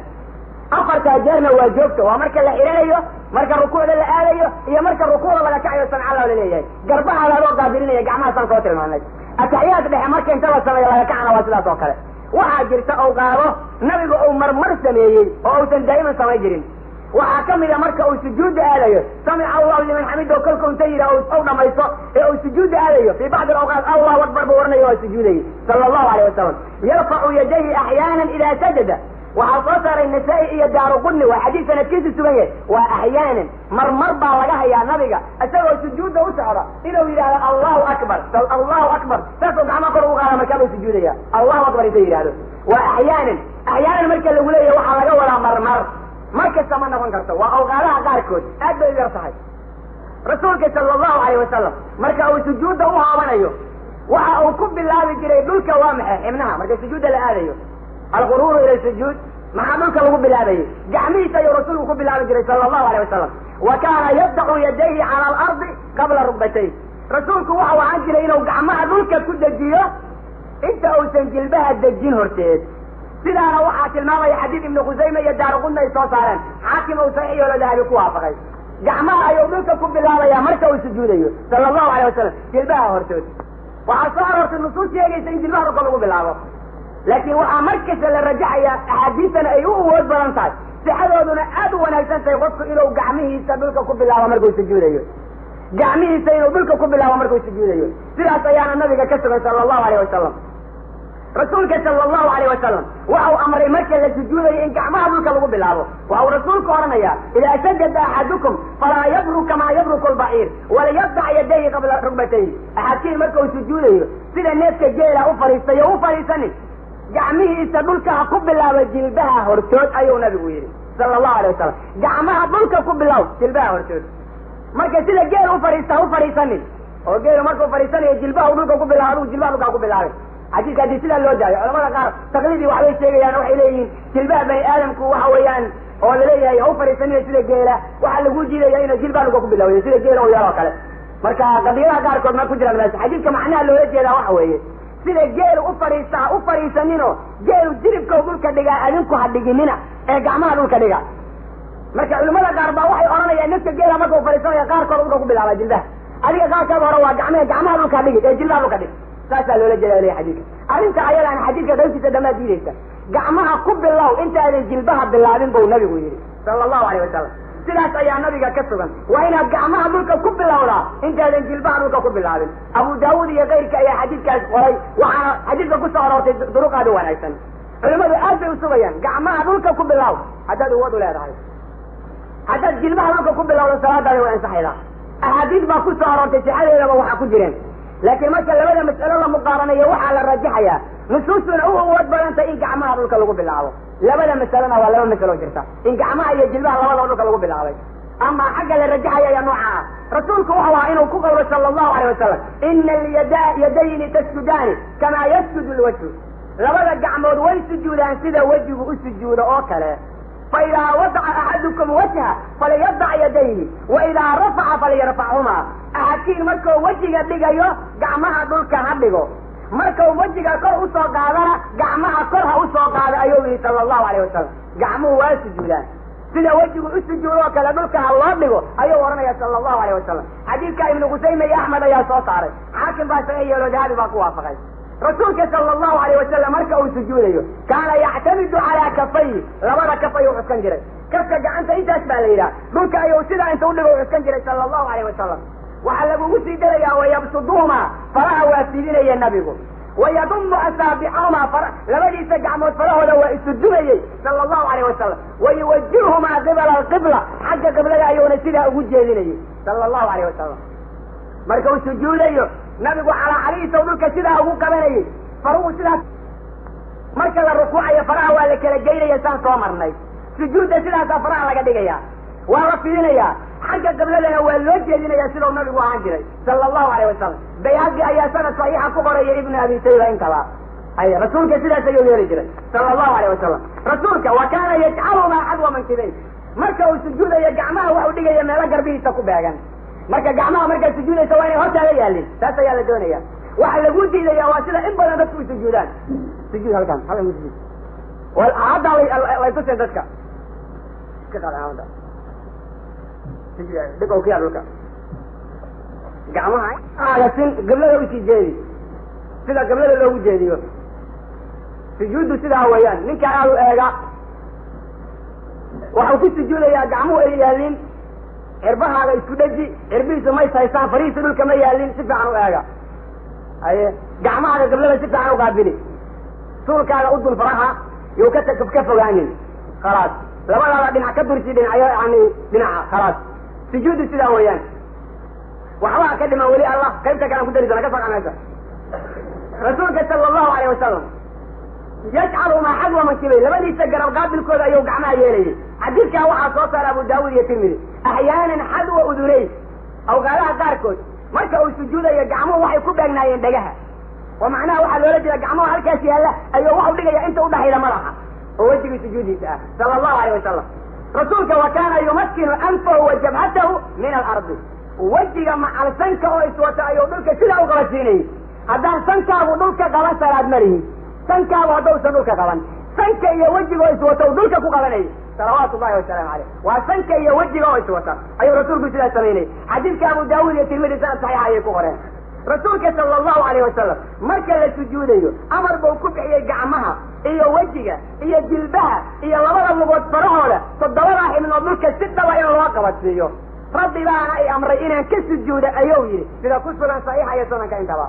Afartaa jeerna waa joogto, waa marka la xiranayo, marka rukuucda la aadayo, iyo marka rukuucda laga kacayo samcalla la leeyahay, garbaha ladoo qaabilinaya gacmahaasaan soo tilmaanay. Ataxiyaad dhexe marka inta la sameeyo laga kacana waa sidaas oo kale. Waxaa jirta awqaado nabigu uu marmar sameeyey oo uusan daa'iman samayn jirin. Waxaa ka mid a marka uu sujuudda aadayo samica Allahu liman xamido, kolka inta yidhah u dhamaysto ee uu sujuudda aadayo, fii bacdi alawqaat Allahu akbar buu ohanaya, waa sujuudayay sala allahu alayh wasalam. Yarfacu yadayhi axyaanan idaa sajada. Waxaa soo saaray Nasaa-i iyo Daaru Qudni, waa xadiis sanadkiisu sugan yahay. Waa axyaanan, marmar baa laga hayaa nabiga isagoo sujuudda u socda inuu yidhahdo Allahu akbar, Allahu akbar, saasoo gacmaha kor ugu qaada markaa buu sujuudaya, Allahu akbar inta yidhahdo. Waa axyaanan. Axyaanan marka lagu leeyahy waxaa laga wadaa marmar. Mar kasta ma noqon karto, waa awqaadaha qaarkood, aad bay u yar tahay. Rasuulka sala allahu alayh wasalam marka uu sujuudda u haabanayo, waxa uu ku bilaabi jiray dhulka, waa maxay? Xibnaha. Marka sujuudda la aadayo, alquruuru ila sujuud, maxaa dhulka lagu bilaabayay? Gacmihiisa ayuu rasuulku ku bilaabi jiray sala allahu alayh wasalam. Wa kaana yadacu yadayhi cala alardi qabla rukbatayh. Rasuulku waxau ahaan jiray inuu gacmaha dhulka ku dejiyo inta uusan jilbaha dejin horteed. Sidaana waxaa tilmaamaya xadiid Ibnu Khusayme iyo Daaraqudna ay soo saareen, Xaakim uu saxiix oo Dahabi ku waafaqay. Gacmaha ayuu dhulka ku bilaabaya marka uu sujuudayo sala allahu alayh wasalam jilbaha hortood. Waxaa soo aroortay nusuus sheegaysa in jilbaha dhulka lagu bilaabo, laakiin waxaa mar kasta la rajaxayaa, axaadiistana ay u awood badan tahay, sixadooduna aad u wanaagsan tahay, qofku inuu gacmihiisa dhulka ku bilaabo markuu sujuudayo, gacmihiisa inuu dhulka ku bilaabo markuu sujuudayo. Sidaas ayaana nabiga ka sugan sala allahu alayh wasalam. Rasuulka sala allahu alayh wasalam waxau amray marka la sujuudayo in gacmaha dhulka lagu bilaabo. Waxau rasuulku odhanayaa: idaa sajada axadukum falaa yabruk kamaa yabruku lbaciir, waliyadac yadayhi qabla rugbatayhi. Axadkiin marka uu sujuudayo, sida neefka geela u fadhiistay o u fadhiisanin, gacmihiisa dhulka ha ku bilaabo jilbaha hortood, ayuu nabigu yidhi sala allahu alayh wasalam. Gacmaha dhulka ku bilow jilbaha hortood. Marka sida geel u fadhiista ha u fadhiisanin, oo geelu markuu fadhiisanayo jilbaha u dhulka ku bilaabo, adigu jilbaha dhulka ha ku bilaabin. Xadiiska haddii sidaa loo daayo, culamada qaar taqliidii waxbay sheegayaan. Waxay leeyihiin jilbaha bani aadamku waxa weeyaan oo laleeyahay ha u fadhiisanina sida geela, waxaa lagu diidaya inuu jilbaha dhulka ku bilawyo sida geela u yeeloo kale. Marka qadiyadaha qaarkood ma ku jiraan meesha. Xadiidka macnaha loola jeedaa waxa weeye, sida geelu u fadhiista ha u fadhiisanino, geelu jilibka dhulka dhigaa, adinku ha dhiginina ee gacmaha dhulka dhiga. Marka culimada qaar baa waxay odhanayaan nafka geela marka u fadhiisanaya qaarkood dhulka ku bilaaba jilbaha, adiga qaarkaada hore waa gacmaha, gacmaha dhulka dhigi ee jilbaha dhulka dhig. Saasaa loola jeeda leya xadiidka. Arrinta ayadaan xadiidka qaybtiisa dhamaa diidaysa. Gacmaha ku bilow intaadan jilbaha bilaabin buu nabigu yidhi sala allahu alayh wasalam. Sidaas ayaa nabiga ka sugan, waa inaad gacmaha dhulka ku bilowdaa intaadan jilbaha dhulka ku bilaabin. Abu Daawuud iyo keyrka ayaa xadiidkaas qoray, waxaana xadiidka kusoo aroortay duruq aad u wanaagsan. Culimadu aad bay usugayaan gacmaha dhulka ku bilow haddaad awood u leedahay. Haddaad jilbaha dhulka ku bilowdo, salaadaada way ansaxaydaa. Axaadiis baa ku soo aroortay, sixadeedaba waxaa ku jireen, laakiin marka labada mas'alo la muqaaranayo, waxaa la rajaxayaa, nusuustuna u awood badantay, in gacmaha dhulka lagu bilaabo. Labada masalona waa laba masalo jirta, in gacmaha iyo jilbaha labadaba dhulka lagu bilaabay, ama xagga la rajaxaya ayaa nooca ah. Rasuulku wuxuu ahaa inuu ku qawlo sala allahu alayh wasalam: ina alyada yadayni tasjudaani kamaa yasjudu lwajhu. Labada gacmood way sujuudaan sida wejigu u sujuudo oo kale. Fa idaa wadaca axadukum wajha falyadac yadayhi, wa idaa rafaca falyarfachumaa. Axadkiin markuu wejiga dhigayo, gacmaha dhulka ha dhigo. Markau wejiga kor usoo qaadana, gacmaha kor ha usoo qaado, ayuu yihi sala allahu alayh wasalam. Gacmuhu waa sujuudaan sida wejigu u sujuudoo kale, dhulka ha loo dhigo, ayuu odhanaya sala allahu alayh wasalam. Xadiidka Ibnu Khusayme iyo Axmed ayaa soo saaray, Xaakim baa saxiix yeelo, Dahabi baa ku waafaqay. Rasuulka sala allahu alayh wasalam marka uu sujuudayo, kaana yactamidu calaa kafayhi. Labada kaf ayuu cuskan jiray. Kafka gacanta intaas baa la yidhaha. Dhulka ayuu sidaa inta udhigo u cuskan jiray sala allahu alayh wasalam. Waxaa lagugu sii darayaa: wayabsuduhumaa, faraha waa fidinaya nabigu, wayadumu asaabicahumaa, labadiisa gacmood farahooda waa isu dumayey sala allahu alayh wasalam, wayuwajihumaa qibala alqibla, xagga qiblada ayuuna sidaa ugu jeedinayay sala allahu alayh wasalam. Marka uu sujuudayo nabigu, calaacalihiisa dhulka sidaa ugu qabanayey, faruhu sidaas. Marka la rukuucayo, faraha waa la kala geynaya, saan soo marnay. Sujuudda sidaasaa faraha laga dhigaya, waa la fidinayaa, xagga qibladana waa loo jeedinaya, sidau nabigu ahaan jiray sala allahu alayh wasalam. Bayhaqi ayaa sanad saxiixa ku qoraya, Ibnu Abi Shayba intaba. Ay rasuulka sidaas ayuu yeeli jiray sala allahu alayh wasalam. Rasuulka wa kaana yajcalumaa xadwa mankibayn. Marka uu sujuudayo, gacmaha waxu dhigaya meelo garbihiisa ku beegan. Marka gacmaha markaad sujuudaysa, waa inay hortaada yaalin, taas ayaa la doonaya. Waxa lagu diidaya waa sida in badan dadku u sujuudaan. Sujuud halkan, halkan ku sujuud. Hadda lay tuseen dadka iska qaad calaamada. Dhig oo kuyaa dhulka gacmaha aaga sin, qiblada usii jeedi sida qiblada loogu jeediyo. Sujuuddu sidaa weeyaan. Ninka aad u eega waxau ku sujuudayaa gacmuhu ay yaalin cirbahaaga isku dheji, cirbihiisu may haystaan, farihiisu dhulka ma yaalin. Si fiican u eega. Haye, gacmahaaga qiblada si fiican u qaabili, suulkaaga u dul, faraha you ka ka fogaanin. Khalaas, labadaada dhinac ka dursi, dhinacyo yani dhinaca. Khalaas, sujuuddu sidaa weeyaan. Waxbaa ka dhiman weli, Allah qaybta kalaan ku dari doona. Ka soo meesha. Rasuulka sala allahu alayh wasalam Yajcalumaa xadwa mankibay, labadiisa garab qaabilkooda ayuu gacmaha yeelayay. Xadiidkaa waxaa soo saara Abu Daawuud iyo Tirmidi. Axyaanan xadwa udunay, awqaadaha qaarkood marka uu sujuudayo gacmuhu waxay ku beegnaayeen dhagaha, oo macnaha waxaa loola jeeda gacmuhu halkaas yaalla ayuu waxu dhigaya inta udhaxayda madaxa oo wejigii sujuudiisa ah, sala allahu alayh wasalam. Rasuulka wa kaana yumakkinu anfahu wa jabhatahu min alardi, wejiga macal sanka oo iswata ayuu dhulka sidaa u qabadsiinayay. Haddaan sankaagu dhulka qaban salaad ma lihin. Sankaagu haddausan dhulka qaban, sanka iyo wejiga oo iswata u dhulka ku qabanayay, salawaatu llahi wasalaamu caleyh. Waa sanka iyo wejiga oo iswata ayuu rasuulku sidaas samaynayay. Xadiidka Abu Daawuud iyo Tirmidi sanad saxiixa ayay ku qoreen. Rasuulka sala allahu alayh wasalam marka la sujuudayo amar buu ku bixiyey gacmaha iyo wejiga iyo jilbaha iyo labada lugood farahooda, toddobadaa xibnood dhulka si dhaba in loo qabadsiiyo. Rabbi baana i amray inaan ka sujuudo ayuu yidhi, sida ku sugan saxiixa iyo sunanka intaba.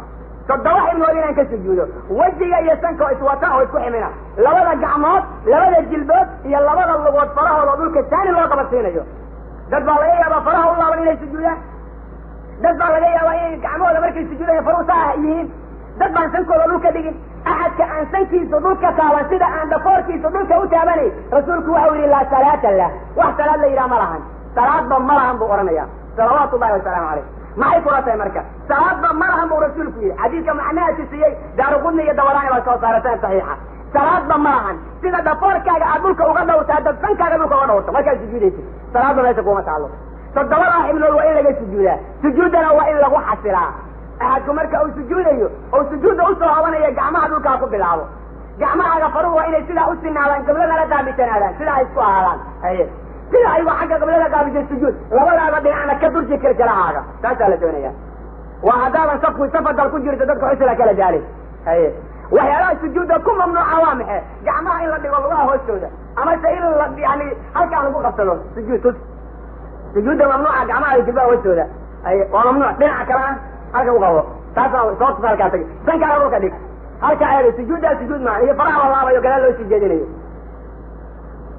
7 xibnood inaan ka sujuudo, wejiga iyo sanka oo iswata oo isku ximina, labada gacmood, labada jilbood iyo labada lugood farahooda oo dhulka saani loo qabadsiinayo. Dad baa laga yaabaa faraha u laaban inay sujuudaan, dad baa laga yaabaa inay gacmahooda markay sujuudayan faruhu saa yihiin, dad baan sankooda dhulka dhigin. Axadka aan sankiisa dhulka taaban sida aan dhafoorkiisa dhulka u taabanay, rasuulku waxau yidhi laa salaata lah, wax salaad la yidhaha ma lahan, salaadba ma lahan buu odhanaya, salawaatu llahi wasalaamu caleyh. Maxay kula tahay marka? Salaadba ma lahan buu rasuulku yidhi. Xadiidka macnaha tusiyey Daaruqudni iyo Dabaraani baa soo saara sanad saxiixa. Salaadba ma lahan sida dhafoorkaaga aad dhulka uga dhowrta, haddaad sankaaga dhulka uga dhowrto markaad sujuudaysid, salaadba meesha kuma taalo. 7daa xibnood waa in laga sujuudaa, sujuuddana waa in lagu xasilaa. Axadku marka uu sujuudayo oo sujuudda usoo habanayo gacmaha dhulkaa ku bilaabo. Gacmahaaga faruhu waa inay sidaa u sinaadaan, qibladana qaabitanaadaan, sidaa ay isku ahaadaan. Haye, sida ayagoo xagga qiblada qaabisay sujuud, labadaada dhinacna ka durji kilkilahaaga, saasaa la doonaya. Waa haddaadan safku safadal ku jirto dadka xusila kala jaalin. Haye, waxyaalaha sujuudda ku mamnuuca waa maxe? Gacmaha in la dhigo lugaha hoostooda, amase in la yani halkaan lagu qabsado sujuud tus. Sujuudda mamnuuca gacmaha iyo jilbaha hoostooda. Haye, waa mamnuuc. Dhinaca kalena halka u qabo, taasaa soo tus, halkaa tagi, sankaaga dhulka dhig, halka eega. Sujuuddaa sujuud maaha, iyo faraha la laabayo gadaal loo sii jeedinayo.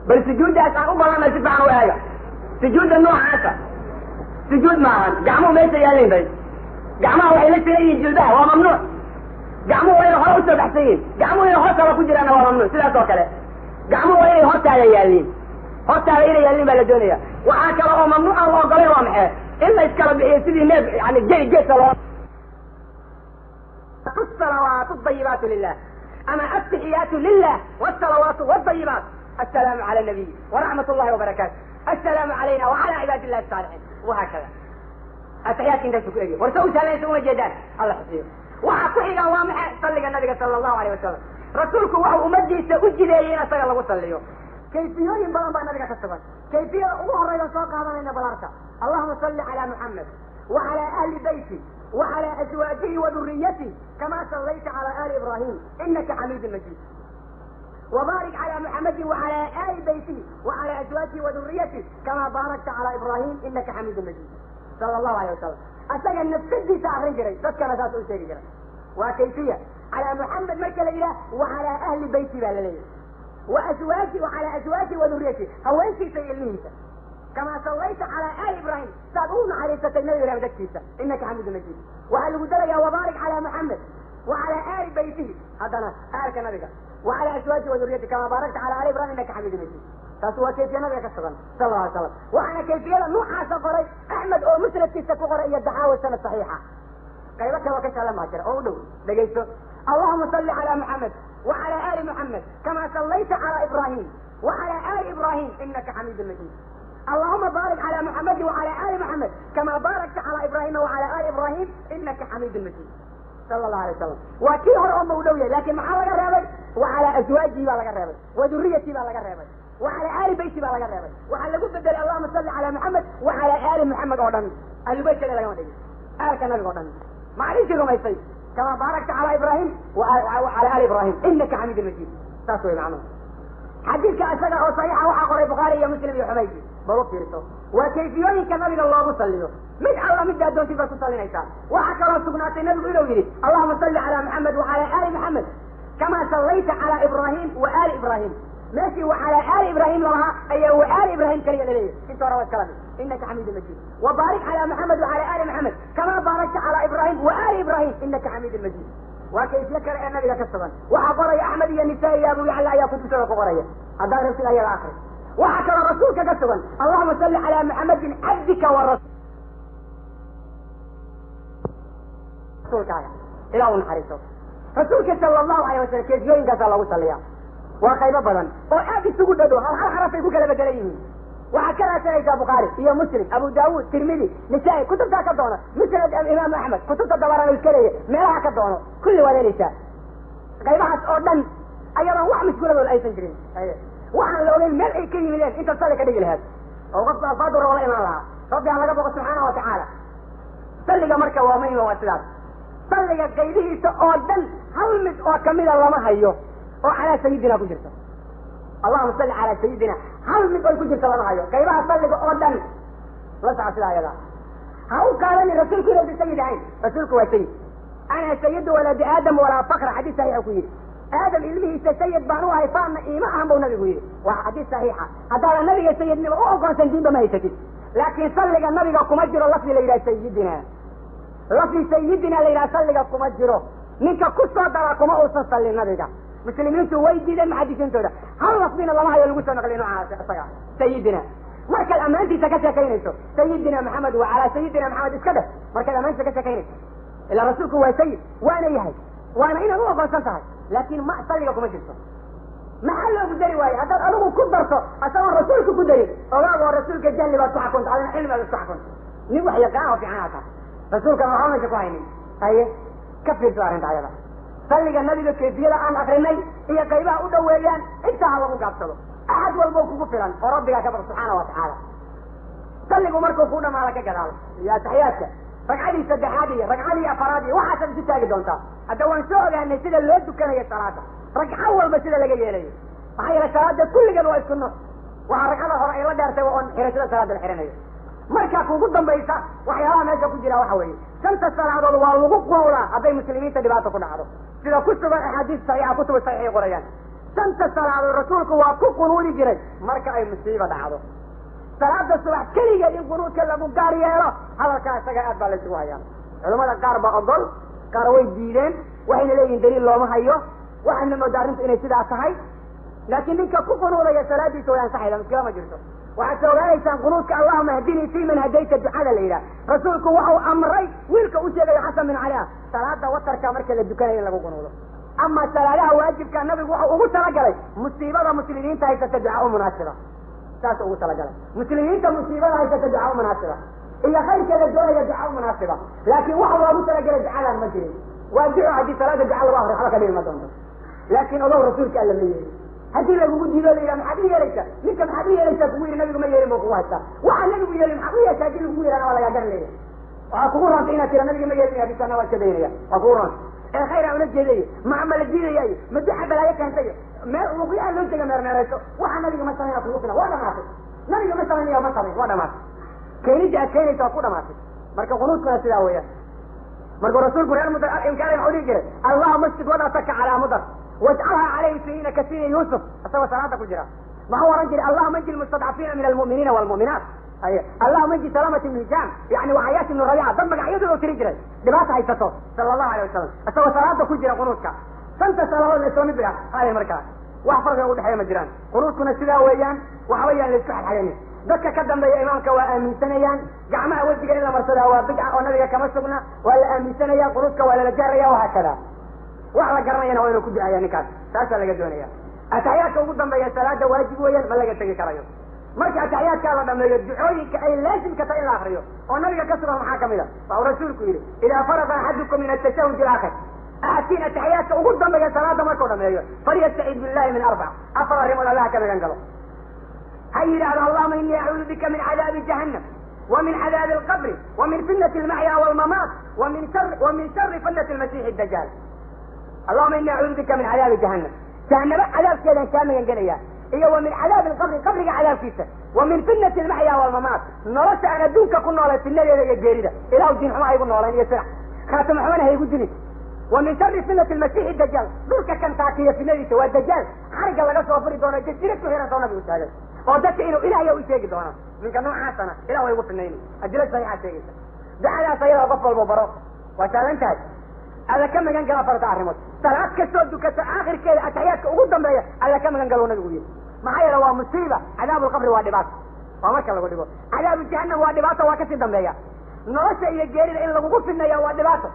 Bal sujuuddaas aan u badanna si fiican u eega. Sujuudda noocaasa sujuud maahan. Gacmuhu meesha yaalin bay, gacmaha waxay la sigan yihiin jilbaha, waa mamnuuc. Gacmuhu waa inay hore usoo baxsan yihiin, gacmuhu inay hoostaba ku jiraanna waa mamnuuc. Sidaas oo kale gacmuhu waa inay hortaada yaalliin, hortaada inay yaalliin baa la doonaya. Waxaa kale oo mamnuuc aan la ogolayn waa maxee? In la iskala bixiyo sidii neef yani gey geedka loo. Salawaatu dayibaatu lilah ama ataxiyaatu lilah wsalawaatu wadayibaat, assalaamu cala nabiy waraxmat llahi wabarakaatu, assalaamu calayna wacala cibaadi illahi asaalixiin, wahaakada. Ataxiyaadka intaasu ku egya. Warse u sahlanaysa uma jeedaan, alla xusiyo. Waxaa ku xiga waa maxay? Salliga nabiga sala allahu alayh wasalam. Rasuulku waxau ummadiisa u jideeyey in asaga lagu salliyo. Kayfiyooyin badan baa nabiga ka sugan. Kayfiyada ugu horaydan soo qaadanayna balarka: allahuma salli calaa Muxamed wacala ahli beyti wacala azwaajihi wa duriyatih kama sallayta cala ali Ibrahim inaka xamiidun majiid, wbaarik cala Muxamadi wacala ali beytihi wacala azwaajihi wa duriyatih kama baarakta cala Ibrahim inaka xamiidun majiid, sala allahu alayh wasalam. Asaga nafsadiisa akrin jiray, dadkana saas u sheegi jiray. Waa kayfiya. Calaa Muxamed marka la yidhaah, wacalaa ahli beyti baa la leeyahay, wa aswaaji wacalaa azwaajihi wa duriyatihi, haweenkiisa iyo ilmihiisa, kamaa sallayta calaa ali Ibraahim, saad ugu naxariisatay nabi Ibrahim dadkiisa, inaka xamiidu majiid. Waxaa lagu darayaa wabaarik calaa Muxamed wacalaa aali beytihi, haddana aalka nabiga, wacalaa aswaajihi wa duriyatihi kamaa baarakta calaa ali Ibrahim inaka xamiidu majiid. Taas waa kayfiya nabiga ka sugan sala alla alay slam. Waxaana kayfiyada nuucaasa qoray Axmed oo musnadkiisa ku qoray iyo Daxaawi sanad saxiixa. Qaybo kaloo ka saalan baa jira oo u dhow, dhegayso: allahuma salli calaa Muxamed wacala ali Muxamed kama sallayta calaa Ibrahim wacala ali Ibrahim inaka xamiidun majiid, allahuma baarik calaa Muxamedi wacala ali Muxamed kama baarakta calaa Ibrahima wacala ali Ibrahim inaka xamiidun majiid, sala allahu alay wasalam. Waa kii hore oo ma u dhow yahay, laakiin maxaa laga reebay? Wacalaa aswaajihi baa laga reebay, wa durriyatii baa laga reebay, wacalaa aali beyti baa laga reebay. Waxaa lagu bedelay allahuma salli calaa Muxamed wacalaa aali Muxamed oo dhan, ahlubeyt kale lagama dhigin, aalka nabiga o dhan maclintii rumaysay, kama baarakta calaa Ibrahim wacala ali Ibrahim inaka xamiidun majiid. Saas way macnuhu. Xadiidka isaga oo saxiixa waxaa qoray Bukhaari iyo Muslim iyo Xumaydi. Bal u fiirso, waa kayfiyooyinka nabiga loogu salliyo. Mid alla middaa doontid baad ku sallinaysaa. Waxaa kaloo sugnaatay nabigu inuu yidhi: allahuma salli calaa Muxamed wacalaa aali Muxamed kama sallayta calaa Ibrahim wa aali Ibrahim. Meeshii wa calaa aali Ibrahim lalahaa ayaa wa aali Ibrahim kaliya laleeyahy, inta hore waa iskala mid, inaka xamiidun majiid. Wa baarik calaa Muxamed wacalaa aali Muxamed kama baarakta calaa Ibrahim wa aali Ibrahim inaka xamiidun majiid. Waa kayfiye kale ee nabiga ka sugan. Waxaa qoraya Axmed iyo Nisaa-i iyo Abu Yacla ayaa kutubtooda ku qoraya. Haddaad rabtid ayada akri. Waxaa kaloo rasuulka ka sugan allahuma salli calaa Muxamedin cabdika wa rasuulkaaga, ilaa uu naxariiso rasuulka sala allahu alayh wasalam. Kayfiyooyinkaasaa lagu salliyaa. Waa qaybo badan oo aad isugu dhadhow, hal hal xarafay ku kala bedelan yihiin. Waxaad ka raadsanaysaa Bukhaari iyo Muslim, Abu Daawuud, Tirmidi, Nisaa-i, kutubtaa ka doono, Musnad Imaamu Axmed, kutubta dabarana iska leeya, meelaha ka doono, kulli waad helaysaa qaybahaas oo dhan, ayadoon wax mushkiladood aysan jirin. Waxaan la ogeyn meel ay ka yimideen intaad salli ka dhigi lahayd oo qofku alfaadu rabo la imaan lahaa. Rabbi aan laga boqo subxaana wa tacaala. Salliga marka waa muhima, waa sidaas. Salliga qaybihiisa oo dhan hal mid oo kamida lama hayo oo calaa sayidina ku jirto. Allahuma salli calaa sayidina hal mid oy ku jirto lama hayo qaybaha salliga oo dhan. La soco sidaa ayada. Ha u qaadani rasuulku inuusan sayid ahayn. Rasuulku waa sayid. Ana sayidu waladi Aadam walaa fakra, xadiis saxiixa ku yidhi. Aadam ilmihiisa sayid baan u ahay, faanna iima ahan buu nabigu yidhi. Waa xadiis saxiixa. Haddaadan nabiga sayidnimo u ogoonsan, diinba ma haysatid. Laakiin salliga nabiga kuma jiro lafdi la yidhaha sayidina. Lafdi sayidina la yidhaha salliga kuma jiro. Ninka ku soo daraa kuma uusan sallin nabiga. Muslimiintu way diideen, muxadisiintooda hal lafdina lama hayo lagu soo naqliy noocaas isaga sayidina. Markaad ammaantiisa ka sheekaynayso, sayidina Maxamed wa calaa sayidina Maxamed iska dheh. Markaad ammaantiisa ka sheekaynayso, ilaa rasuulku waa sayid, waana yahay, waana inaad u ogoonsan tahay, laakiin ma salliga kuma jirto. Maxaa loogu dari waaye? Haddaad adigu ku darto asagoon rasuulka ku darin, ogaag oo rasuulka jahli baad ku xakunta, adina cilmi baad isku xakunta. Nin wax yaqaan oo fiican aa tahay, rasuulkana waxba meesha ku haynin. Haye, ka fiirso arrinta ayada. Salliga nabiga kayfiyada aan akrinay iyo qaybaha u dhoweeyaan intaa ha lagu gaabsado. Axad walbo kugu filan oo rabbigaa ka baq subxaana wa tacaala. Salligu markuu ku dhamaada ka gadaalo iyo ataxiyaadka, ragcadii saddexaad iyo ragcadii afaraad iyo waxaasaad isu taagi doontaa. Hadda waan soo ogaanay sida loo dukanayo salaada, ragco walba sida laga yeelayo. Maxaa yeele salaada kulligeed waa isku nooc. Waxaa ragcada hore ay la dheertay waa on xirashada salaada la xiranayo. Markaa kugu dambaysa waxyaabaha meesha ku jira waxa weeye, shanta salaadood waa lagu qunuudaa hadday muslimiinta dhibaata ku dhacdo, sida ku sugan axaadiis saxiixa, kutuba saxiixay qorayaan. Shanta salaadood rasuulku waa ku qunuudi jiray marka ay musiiba dhacdo. Salaada subax keligeed in qunuudka lagu gaar yeelo, hadalkaa isaga aad baa laysugu hayaa. Culamada qaar baa ogol, qaar way diideen, waxayna leeyihin daliil looma hayo. Waxaana moodaa arrintu inay sidaa tahay, laakiin ninka ku qunuudaya salaadiisa way ansaxayda, muskila ma jirto. Waxaad sa ogaanaysaan qunuudka allahuma hdinii fi man hadayta, ducada la yidhaha, rasuulku waxau amray wiilka u sheegayo Xasan bin Cali ah salaada watarka marka la dukanayo in lagu qunuudo. Ama salaadaha waajibka nabigu waxau ugu talagalay musiibada muslimiinta haysata duca u munaasiba, saas ugu talagalay. Muslimiinta musiibada haysata duca u munaasiba iyo khayrka la doonaya duca u munaasiba, laakiin waxa loogu talagalay ducadan ma jirin. Waa duco, haddii salaada duca lagu akriyo waxba ka dhimi ma doonto. Laakiin ogow, rasuulka alla ma yeelin. Haddii lagugu diido la yidhaha maxaad u yeelaysaa, ninka maxaad u yeelaysaa kugu yidhi nabigu ma yeelin buu kugu haystaa. Waxaa nabigu yeelin maxaad u yeeshaa haddii lagugu yidhahna waa lagaa garan leeyahay. Waxaa kugu rontay inaad tira nabiga ma yeelin, hadisana waa shabaynaya. Waa kugu rontay ee khayr aan ula jeedayo ma la diidayaayo, ma duxa balaayo keentayo, meel luqyaha loo jeega meermeerayso. Waxa nabiga ma samayn kugu filan, waa dhamaatay. Nabiga ma samaynaya, ma samayn, waa dhamaatay. Keenidda aad keenaysa waa ku dhamaatay. Marka qunuudkuna sidaa weeyaan. Markuu rasuulku reer Mudar inkaaray maxuu dhihi jiray? Allahuma asjud wadataka calaa Mudar wajcalhaa calayhim siniina ka sini Yuusuf. Isagoo salaada ku jira maxuu ohan jiray? Allahuma anji lmustadcafiina min almu'miniina waalmu'minaat. Ay allahuma anji Salamat ibnu Hishaam, yani Waxayaat ibnu Rabiica, dad magacyadooda u tiri jiray dhibaata haysato, sala allahu alayh wasalam, isagoo salaada ku jira. Qunuudka shanta salaadood isla mid bay ahaayeen, markaa wax farqiga udhexeeya ma jiraan. Qunuudkuna sidaa weeyaan, waxba yaan la isku xadxadanin. Dadka ka dambeeya imaamka waa aaminsanayaan. Gacmaha wejiga in la marsadaa waa bidca oo nabiga kama sugna, waa la aaminsanaya. Qunuudka waa lala jaaraya, wahaakada. Wax la garanayana waa inuu ku duceeya ninkaas, taasaa laga doonaya. Ataxiyaadka ugu dambeeya salaada waajib weeyaan, ma laga tegi karayo. Marka ataxiyaadkaa la dhameeyo, ducooyinka ay laasimka tahay in la akriyo oo nabiga ka sugan maxaa kamid a? Waxuu rasuulku yidhi: idaa faraqa axadukum min atashahud alaakhir, axadkiin ataxiyaadka ugu dambeeya salaada markuu dhameeyo, falyastacid billahi min arbac, afar arrimood allaha ka magan galo. Ha yidhaahdo: allahuma inii acuudu bika min cadaabi jahannam wa min cadaabi alqabri wa min fitnati almaxya walmamaat wa min shari fitnati almasiixi dajaal. Allahuma inii acuudu bika min cadaabi jahannam, jahanabo cadaabkeedaan kaa magan gelaya, iyo wa min cadaabi alqabri, qabriga cadaabkiisa, wa min fitnati almaxya walmamaat, nolosha aan adduunka ku noolay fitnadeeda iyo geerida. Ilahu diin xumo haygu noolayn iyo sirac khaatimo xumana haygu dilin. Wa min shari fitnati almasiixi dajaal, dhulka kan taakiya fitnadiisa, waa dajaal xarigga laga soo furi doono, jasiirad ku xiran soo nabigu taagay oo dadka inuu ilahay u sheegi doono. Ninka noocaasana ilah way ugu fidnayni, adilo saxiixa sheegaysa. Ducadaas ayadaa qof walba baro, waa saalan tahay. Alla ka magan gala afarta arrimood. Salaad kastoo dukata aakhirkeeda ataxiyaadka ugu dambeeya alla ka magan galo nabigu yidhi. Maxaa yeele waa musiiba. Cadaabu lqabri waa dhibaato, waa marka lagu dhigo. Cadaabu jahannam waa dhibaato, waa kasii dambeeya. Nolosha iyo geerida in lagugu fidneeya waa dhibaato.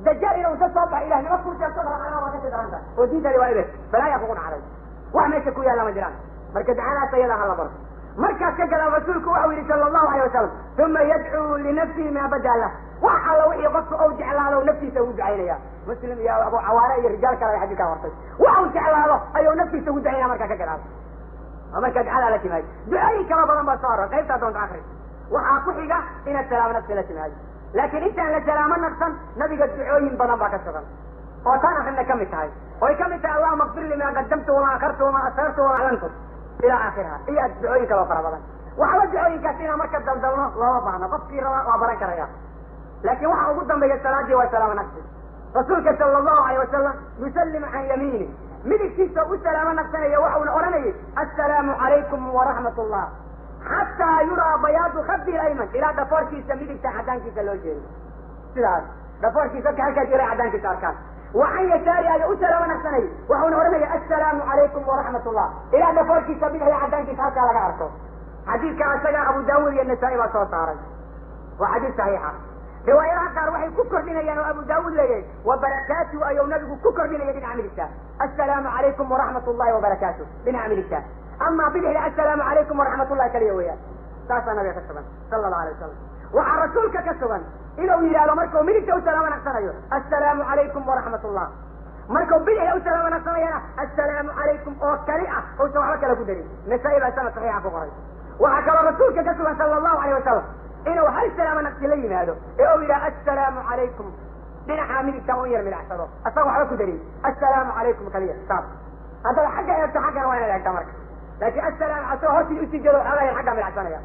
Dajaal inuu inta soo baxa ilahnimo ku sheegto waa kasii daranta, oo diintadi waa eber, balaaya kugu dhacday, wax meesha ku yaalla ma jiraan. Marka ducadaas ayada ha la barto. Markaas ka gadaan rasuulku waxau yidhi sala allahu alayh wasalam, uma yadcuu linafsihi maa badaa lah. Wax alla wixii qofka ou jeclaado naftiisa ugu ducaynaya. Muslim iyo Abu Cawaane iyo rijaal kale ay xadiidkaa wartay. Wax uu jeclaado ayuu naftiisa ugu ducaynaya markaa ka gadaal. Oo markaa ducadaa la timaado, ducooyin kala badan baa soo aroor, qaybtaa doonta akri. Waxaa ku xiga inaad salaamo nafsi la timaado, laakiin intaan la salaamo naqsan nabiga ducooyin badan baa ka sugan oo taan akrina ka mid tahay, oy ka mid tahay allahuma akfir li maa qadamtu wamaa akhartu wamaa asrartu wamaa aclantu ilaa aakhiriha, iyo ducooyin kaloo fara badan. Waxba ducooyinkaas inaan marka daldalno looma baahno, qofkii raba waa baran karaya. Laakiin waxa ugu dambeeya salaadii waa salaamo naqsi. Rasuulka sala allahu alayh wasalam yusallimu can yamiini, midigtiisa u salaamo naqsanaya, waxauna odhanayay assalaamu calaykum waraxmat ullah, xataa yuraa bayaadu khadi layman, ilaa dhafoorkiisa midigta cadaankiisa loo jeedo. Sidaas dhafoorkiisa dadka halkaas ilaa cadaankiisa arkaan. Wa can yasaari ayaa u salaamo naqsanayay, waxauna odhanaya assalaamu calaykum waraxmat ullah, ilaa dhafoorkiisa bidixda cadaankiisa halkaa laga arko. Xadiidka isaga Abu Daawud iyo Nasaa-i baa soo saaray, waa xadiis saxiixa. Riwaayadaha qaar waxay ku kordhinayaan oo Abu Daawud leeyahay wa barakaatuhu ayuu nabigu ku kordhinaya dhinaca midigta, assalaamu calaykum waraxmat ullahi wabarakaatuh dhinaca midigta. Amaa bidixda assalaamu calaykum waraxmat ullahi kaliya weeyaan. Saasaa nabiga ka sugan sala allahu alay wasalam. Waxaa rasuulka ka sugan inuu yidhahdo markuu midigta u salaamo naqsanayo assalaamu calaykum waraxmat ullah, markuu bidixda u salaamo naqsanayana assalaamu calaykum oo kali ah, uusan waxba kale ku darin. Nasaa-i baa sanad saxiixa ku qoray. Waxaa kaloo rasuulka ka sugan sala allahu alayh wasalam inuu hal salaamo naqsi la yimaado ee uu yidhaha assalaamu calaykum, dhinacaa midigta un yar midacsado, asaga waxba ku darin, assalaamu calaykum kaliya. Saas haddaba xagga eegto, xaggana waa inaad eegtaa marka, laakiin assalaam asagoo hortii usii jeedo waxoogaa yar xaggaa midacsanaya.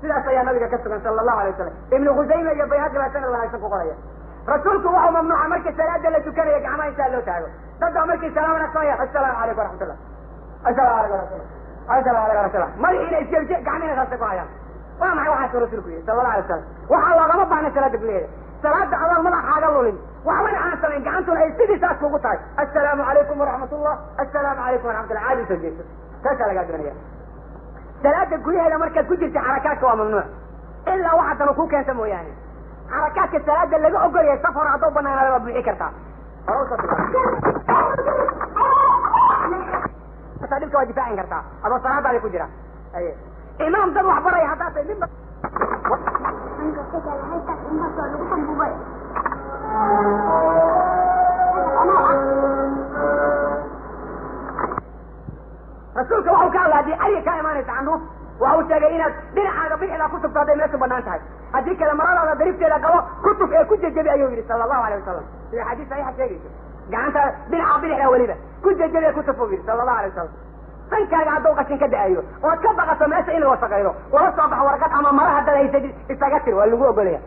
Sidaas ayaa nabiga ka sugan sala allahu alay wasalam. Ibnu Khusayma iyo Bayhaqi baa sanad wanaagsan ku qoraya. Rasuulku waxau mamnuuca marka salaada la tukanayo gacmaha intaa loo taago. Dad baa markay salaamo naqsanaya assalaamu calaykum waraxmatullah, assalaamu calaykum waraxmatullah, assalaamu calaykum waraxmatullah, madaxiina isjebje, gacmihiina saasay ku hayaan. Waa maxay waxaasuu rasuulku yihi sala allahu alay wasalam? Waxaa loogama baahna salaada gudaheeda. Salaada adoon madaxaaga lulin, waxbana aan samayn, gacantuna ay sidii saas kugu tahay, assalaamu calaykum waraxmatullah, assalaamu calaykum waraxmatullah, caadi usoo jeeso, saasaa lagaa doonaya. Salaada gudaheeda markaad ku jirta xarakaadka waa mamnuuc, ilaa waxa danu ku keenta mooyaane. Xarakaadka salaada laga ogolyahay saf hore hadduu banaanaada waa buuxi kartaa, hore usoo dhibka waa difaacin kartaa adoo salaadaadi ku jira. Aye imaam dad wax baraya haddaad tahay midba rasuulka waxau ka hadla haddii cariga kaa imaanaysa candhuuf, waxa uu sheegay inaad dhinacaaga bidixdaa ku tufto hadday meeshu banaan tahay, haddii kale maradaada darifteeda qabo ku tuf ee ku jejebi ayuu yidhi sala allahu alayh wasalam. Sida xadiis saxiixa sheegayso, gacanta dhinaca bidixdaa weliba ku jejebi ee ku tuf uu yidhi sala allahu alay wasalam. Sankaaga hadduu qashin ka da-ayo ood ka baqato meesha in la wasaqaydo, lala soo baxo warqad ama mara haddaad haysatid isaga tir, waa lagu ogolaya.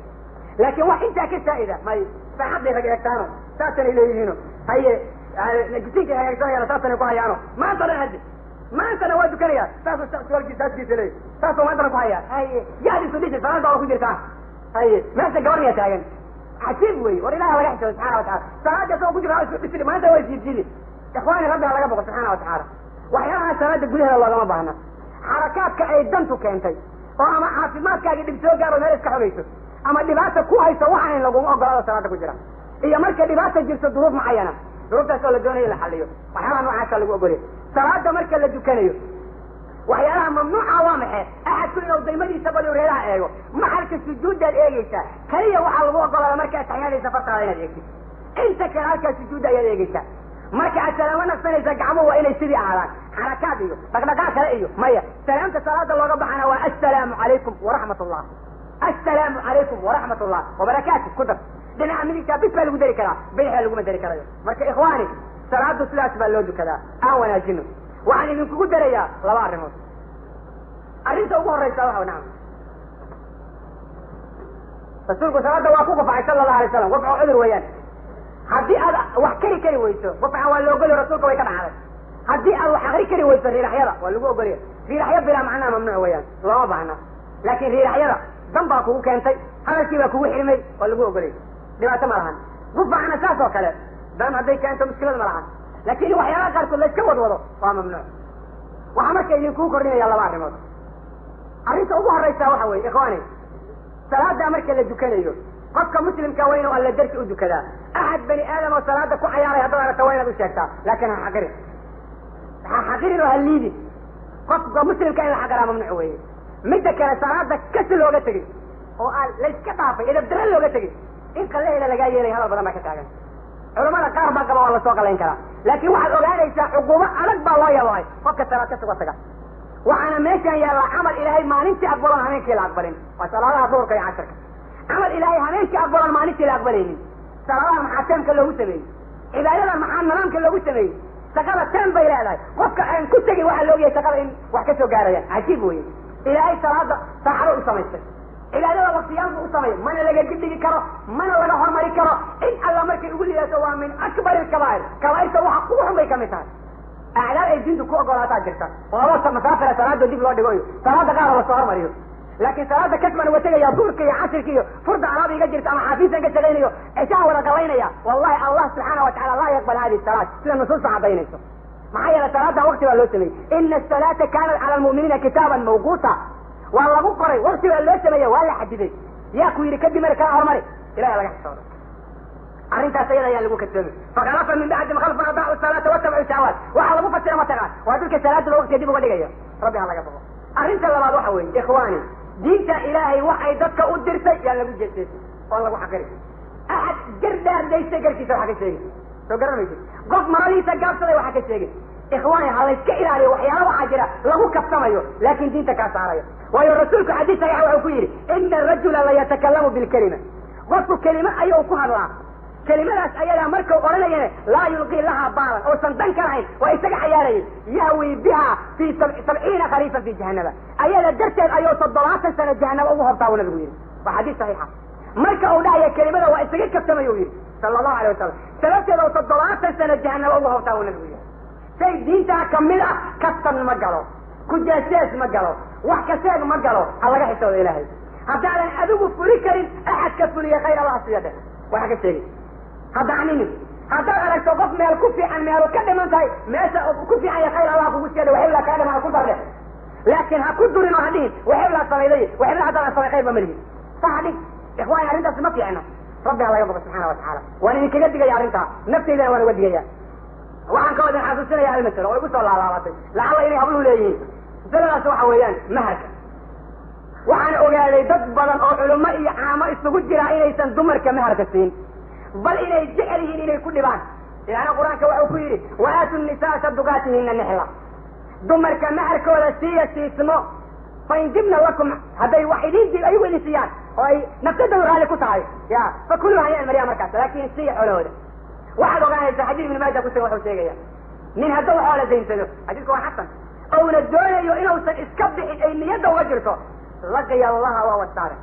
Laakiin wax intaa ka saa'ida may saaxadday rag eegtaano saasanay leeyihiino, haye gisinkay hagaagsanayaan saasanay ku hayaano maanta dhan, hadde maantana waa dukanaya saasuu saaskiisa leeyahy, saasuu maantana ku hayaa. Haye yaad isu dhisi, salaada waa ku jirtaa, haye meesha gabar miyaa taagan? Cajiib wey, war ilaha laga xisoodo subxana watacala. Salaada asagoo ku jirta isu dhisi maanta waa isjiidjiidi. Ikhwaani, rabbi ha laga boqo subxaana watacaala. Waxyaalaha salaada gudaheeda loogama baahna. Xarakaadka ay dantu keentay oo ama caafimaadkaaga dhib soo gaaro meel iska xogayso ama dhibaata ku hayso waxaan laguma ogolaado salaada ku jira, iyo marka dhibaata jirto duruuf mucayana, duruuftaas oo la doonayo in la xaliyo, waxyaalaha noocaasa lagu ogolaya salaada marka la dukanayo. Waxyaalaha mamnuuca waa maxay? Axadku inuu daymadiisa badiyo reeraha eego, maxalka sujuuddaad eegeysaa kaliya waxaa lagu ogolaada marka ataxiyaadaysa fartaada inaad eegtid, inta kale halkaa sujuudda ayaad eegeysaa. Marka aad salaamo naqsanaysa gacmuhu waa inay sidii ahaadaan, xarakaad iyo dhaqdhaqaaq kale iyo maya. Salaamta salaada looga baxana waa assalaamu calaykum waraxmat ullah, assalaamu calaykum waraxmat ullah wabarakaatu ku dar. Dhinaca midigtaa bis baa lagu dari karaa, bidixda laguma dari karayo. Marka ikhwaani, salaadu sidaas baa loo dukadaa, aan wanaajino. Waxaan idinkugu darayaa laba arrimood. Arrinta ugu horraysa waxa, nacam, rasuulku salaada waa ku qufacay sala allahu alay slam. Qufco cudur weeyaan. Haddii aad wax kari kari weyso, qufca waa la ogolyo, rasuulka way ka dhacday. Haddii aad wax akri kari weyso, riiraxyada waa lagu ogolya. Riiraxyo bilaa macnaha mamnuuc weeyaan, looma baahna. Laakiin riiraxyada dan baa kugu keentay, hadalkii baa kugu xirmay, waa lagu ogolay, dhibaato ma lahan. Qufacna saas oo kale dan hadday keento mushkilad ma lahan, laakiin waxyaalaha qaarkood la iska wadwado waa mamnuuc. Waxaa marka idinkuu kordhinaya laba arrimood. Arrinta ugu horraysa waxa weeye, ikhwaani, salaada marka la dukanayo qofka muslimka waa inuu alla darti u dukadaa. Axad bani aadam oo salaada ku cayaaray haddaad aragto waa inaad u sheegtaa, laakiin ha xaqirin, ha xaqirin oo ha liidin. Qofka muslimka in la xaqiraa mamnuuc weeye. Midda kale, salaada kasi looga tegey oo aan layska dhaafay, edabdarre looga tegey, in qallaheeda lagaa yeelay hadal badan baa ka taagan. Culamada qaar baa qaba waa lasoo qalayn karaa, laakiin waxaad ogaanaysaa cuquubo adag baa loo yabohay qofka salaad ka suga taga. Waxaana meeshaan yaallaa camal ilaahay maalintii aqbalon habeenkii la aqbalin, waa salaadaha duhurka iyo casharka. Camal ilaahay habeenkii aqbalon maalintii la aqbalaynin. Salaadaha maxaa teemka loogu sameeyey? Cibaadadan maxaa nidaamka loogu sameeyey? Shaqada teem bay leedahay. Qofka aan ku tegin waxaa la ogyahay shaqada in wax ka soo gaarayaan. Cajiib weye. Ilaahay salaada saacado u samaystay, cibaadada waktiyaal buu u sameeyey, mana laga dibdhigi karo, mana laga hormari karo. In alla markay ugu liidato waa min akbar alkabaa'ir, kabaa'irta waxa ugu xun bay kamid tahay. Acdaar ay diintu ku ogolaataa jirta oo laba masaafira salaada dib loo dhigo iyo salaada qaar oo lasoo hormariyo, laakiin salaada kasbaan uga tegaya duurka iyo casirka iyo furda alaab iga jirta ama xaafiisan ka shaqaynayo cishaan wada qalaynaya. Wallahi Allah subxaana wa tacala laa yaqbal hadihi salaat, sida nusuusta cadaynayso. Maxaa yeelay salaada waqti baa loo sameeyey. Ina asalaata kaanat cala almu'miniina kitaaban mawquuta, waa lagu qoray, waqti baa loo sameeyey, waa la xadiday. Yaa ku yidhi kadib mari kala hormari? Ilahay laga xisoodo. Arrintaas ayada ayaan lagu kadsoomi. Fakhalafa min bacdihim khalfun adaacu salaata watabcu shahawaat, waxaa lagu fasira mataqaan waa dadka salaadooda waqtiga dib uga dhigaya. Rabbi ha laga boqo. Arrinta labaad waxa weeye, ikhwaani, diinta ilaahay waxay dadka u dirtay yaan lagu jeeseesin oon lagu xaqirin. Axad gar dhaardaystay garkiisa waxa ka sheegin, soo garan maysid. Qof maradiisa gaabsaday waxa ka sheegin. Ikhwaani, ha layska ilaaliyo waxyaala waxaa jira lagu kaftamayo laakiin diinta kaa saarayo. Waayo rasuulku xadiis saxiixa wuxuu ku yidhi, ina arajula layatakallamu bilkelima, qofku kelimo ayuu ku hadlaa, kelimadaas ayadaa markau odhanayana laa yulqii lahaa baalan, oosan dan ka lahayn, waa isaga cayaarayay, yahwi biha fii 70 khariifan fi jahanaba, ayada darteed ayuu 70 sano jahanaba ugu hortaa buu nabigu yidhi. Waa xadiis saxiixa. Marka uu dhahaya kelimada waa isaga kaftamay uu yidhi sala allahu alay wasalam, sababteeda uu 70 sano jahanaba ugu hortaa buu nabigu yidhi. Shay diintaa kamid ah kaftan ma galo, kujeesees ma galo, wax ka sheeg ma galo. Ha laga xisooda ilaahay. Haddaadan adigu fuli karin, axad ka fuliya khayr Allah siya dheh, waxa ka sheegi haddacninin. Haddaad aragto qof meel ku fiican meelu ka dhiman tahay, meesha ku fiican ya khayr Allah kugu siya dhe, waxibla kaa dhiman ku dar dheh, laakiin ha ku durin oo ha dhihin waxiblaa samayday, waxibla haddaan samay khayr ba ma lihin, sa ha dhihin. Ikhwaani, arrintaas ma fiicna. Rabbi ha laga boqo subxaana wa tacaala. Waan idinkaga digaya arrintaa, naftaydana waan uga digaya. Waxaan kaloo idin xasuusinaya hal masalo oo igu soo laalaabatay, lacalla inay habluhu leeyihiin. Masaladaas waxa weeyaan maharka. Waxaan ogaaday dad badan oo culimo iyo caamo isugu jira inaysan dumarka maharka siin, bal inay jecel yihiin inay ku dhibaan. Ilaahna qur-aanka waxuu ku yidhi, wa aatu nisaa saduqaatihina nixla, dumarka maharkooda siiya siismo. Fain dibna lakum, hadday wax idin ayagu idin siiyaan oo ay nafsadooda raalli ku tahay, ya fakulu hayaan mariya markaas, laakiin siiya xoolahooda. Waxaad ogaanaysaa xadiis Ibn Maaja kusugan wuxuu sheegaya nin hadduu xoola daynsado, xadiisku waa xasan, ouna doonayo inuusan iska bixin, ay niyadda uga jirto, laqiya allaha waa wasaare,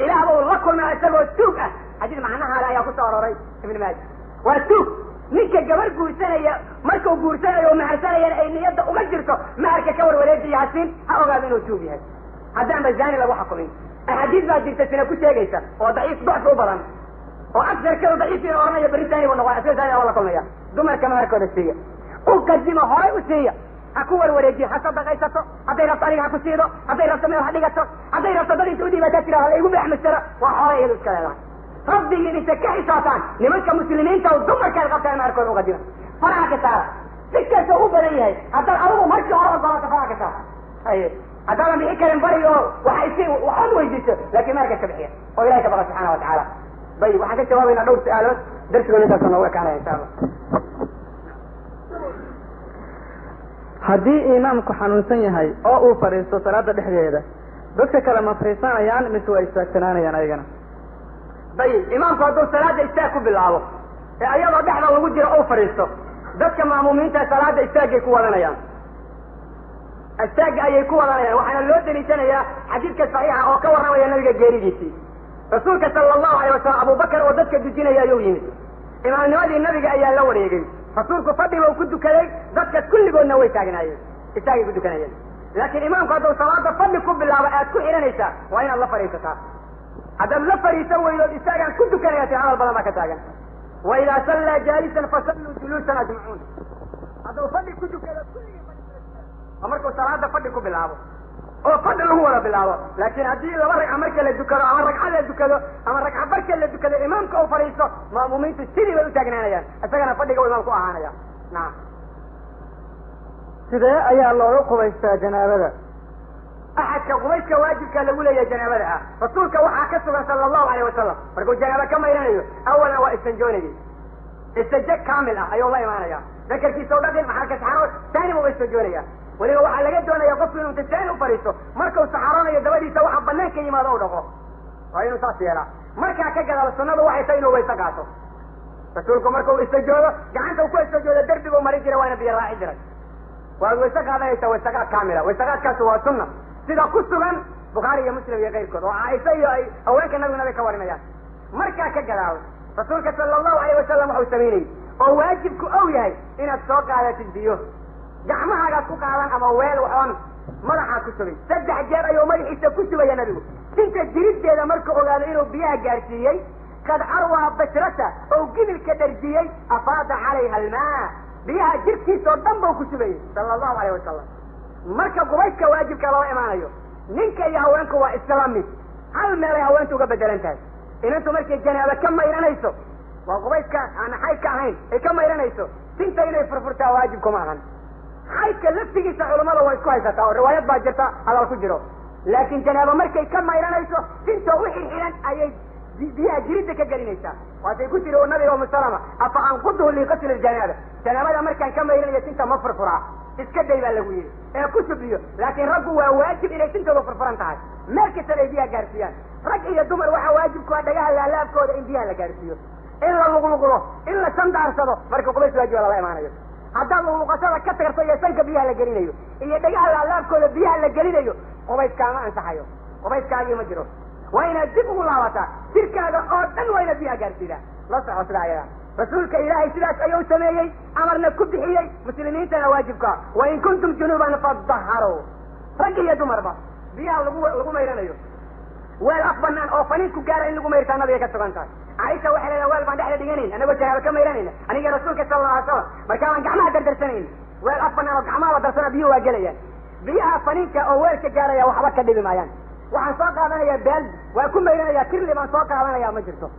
ilaah buu la kulmaa isagoo tuug ah. Xadiis macnaha le ayaa kusoo aroray Ibn Maaja. Waa tuug ninka gabar guursanaya, markuu guursanayo oo maharsanayana ay niyadda uga jirto maharka ka warwareejiya hasiin, ha ogaado inuu tuug yahay haddaanba zaani lagu xukumin. Axaadiis baa jirta sina ku sheegaysa oo daciif docfi u badan oo agsarkeedu daciifiina ohanaya berri zaani buu noqon, isaga zaani waa la kulmaya. Dumarka maharkooda siiya, u qadima, horay u siiya, ha ku warwareejiyo, ha sadaqaysato hadday rabto, adiga ha ku siido hadday rabto, meel ha dhigato hadday rabto, dad inta udhiibataa tira hala igu beexmistara, waa xoolay iyadu iska leedahay. Rabbigiin inta ka xisaataan nimanka muslimiinta oo dumarkaad qabtaan maharkooda u qadima, faraha ka saara. Si kasta u badan yahay, haddaad adigu markii hore ogolaato faraha ka saara. Haye, haddaadan bixi karin bari oo waxa isi waxaan weydiiso, laakiin maharka iska bixiya oo ilahay ka baqa subxaana wa tacaala. Dayib, waxaan ka jawaabaynaa dhowr su-aalood, darsigoona intaasoo noogu ekaanaya insha Allah. Haddii imaamku xanuunsan yahay oo uu fadhiisto salaada dhexdeeda, dadka kale ma fadhiisanayaan mise waa istaagsanaanayaan ayagana? Dayib, imaamku hadduu salaada istaag ku bilaabo ee ayadoo dhexda lagu jiro uu fadhiisto, dadka ma'muumiinta salaada istaaggay ku wadanayaan, istaagga ayay ku wadanayaan. Waxaana loo deliishanayaa xadiidka saxiixa oo ka warramaya nabiga geeridiisii. Rasuulka sala allahu alayh wasalam Abubakar oo dadka dujinaya ayuu yimid, imaamnimadii nabiga ayaa la wareegay. Rasuulku fadhi buu ku dukaday, dadka kulligoodna way taagnaayeen, istaagay ku dukanayeen. Laakiin imaamku hadduu salaada fadhi ku bilaabo aad ku xidhanaysaa, waa inaad la fadhiisataa. Haddaad la fadhiisan weydood istaagaan ku dukanaya, ti hadal badan baa ka taagan. Wa idaa sallaa jaalisan fasalluu juluusan ajmacuun. Hadduu fadhi ku dukado kulligii fadhi kula tukada, waa markuu salaada fadhi ku bilaabo oo fadhi lagu wada bilaabo. Laakiin haddii laba ragca marka la dukado ama ragca la dukado ama ragca barka la dukado imaamka uu fadhiisto, ma'muumiintu sidii bay u taagnaanayaan, isagana fadhiga uu imaamku ahaanaya. Nacam. Sidee ayaa looga qubaystaa janaabada? Axadka qubayska waajibka lagu leeyahay janaabada ah, rasuulka waxaa ka sugan sala allahu alayh wasalam markuu janaabo ka mayranayo, awalan waa istanjoonayay, istanjo kaamil ah ayuu la imaanaya, dakarkiisa u dhaqin maxalka saxaro, taani buu istanjoonaya. Weliba waxaa laga doonaya qofku inuu inta taani u fadhiisto, markuu saxaroonayo dabadiisa waxa banaanka yimaado u dhaqo, waa inuu saas yeelaa. Markaa ka gadaal sunnadu waxay tahay inuu wayse qaato. Rasuulku markuu istajoodo gacanta uu ku istajoodo derbiguu marin jiray, waana biyo raaci jiray. Waad wayse qaadanaysaa waysaqaad kaamila, waysaqaadkaasi waa sunna sida ku sugan Bukhaari iyo Muslim iyo keyrkood oo Caaisha iyo ay haweenka nabigu nabiga ka warinayaan. Markaa ka gadaal rasuulka sala allahu alayh wasalam waxau samaynayey oo waajibku ow yahay inaad soo qaadatid biyo, gacmahaagaad ku qaadan ama weel waxoon madaxaad ku shubay. 3 jeer ayuu madaxiisa ku shubaya nabigu tinta jiriddeeda. Markuu ogaado inuu biyaha gaarsiiyey, qad arwaa bashrata oo gibilka dharjiyey, afaada calayha almaa, biyaha jirkiisa oo dhan bau ku shubayey sala allahu alayh wasalam. Marka qubayska waajibka lala imaanayo ninka iyo haweenku waa isla mid, hal meelay haweentu uga bedelan tahay. Inantu markay janaabo ka mayranayso, waa qubayska aan xaydka ahayn ay ka mayranayso, tinta inay furfurtaa waajibkuma ahan. Xaydka laftigiisa culammada waa isku haysataa oo riwaayad baa jirta hadal ku jiro, laakiin janaabo markay ka mayranayso tinta u xirxiran ayay biyaha jiridda ka gelinaysaa. Waatay ku tiri oo nabiga Umu Salama, afa anquduhu liqasli ljanaaba, janaabada markaan ka mayranayo tinta ma furfuraa? Iska day baa lagu yidhi ee ku subiyo. Laakiin raggu waa waajib inay tintooda furfuran tahay, meel kastana ay biyaha gaarsiiyaan. Rag iyo dumar waxaa waajib ku ah dhagaha laalaabkooda in biyaha la gaarsiiyo, in la luqluqdo, in la sandaarsado marka qubays waajiba lala imaanayo. Haddaad luqluqashada ka tagto iyo sanka biyaha la gelinayo iyo dhagaha laalaabkooda biyaha la gelinayo, qubayskaama ansaxayo, qubayskaagii ma jiro, waa inaad dib ugu laabataa. Jirkaaga oo dhan waa inaad biyaha gaarsiidaa. La soco sida ayada rasuulka ilaahay sidaas ayuu sameeyey, amarna ku bixiyey muslimiintana waajibka, wa in kuntum junuuban fadaharuu. Rag iyo dumarba biyaha lagu mayranayo weel af banaan oo faniin ku gaara in lagu mayrtaa nabiga ka sugan tahay. Caaisha waxay leedahay weel baan dhexda dhiganayn anagoo janaabo ka mayranayna, aniga rasuulka sala alla alay slam, markaa baan gacmaha dardarsanayn. Weel af banaan oo gacmaha la darsana biyuhu waa gelayaan, biyaha faniinka oo weelka gaaraya waxba ka dhibi maayaan. Waxaan soo qaadanaya baaldi waa ku mayranaya, kirli baan soo qaadanaya, ma jirto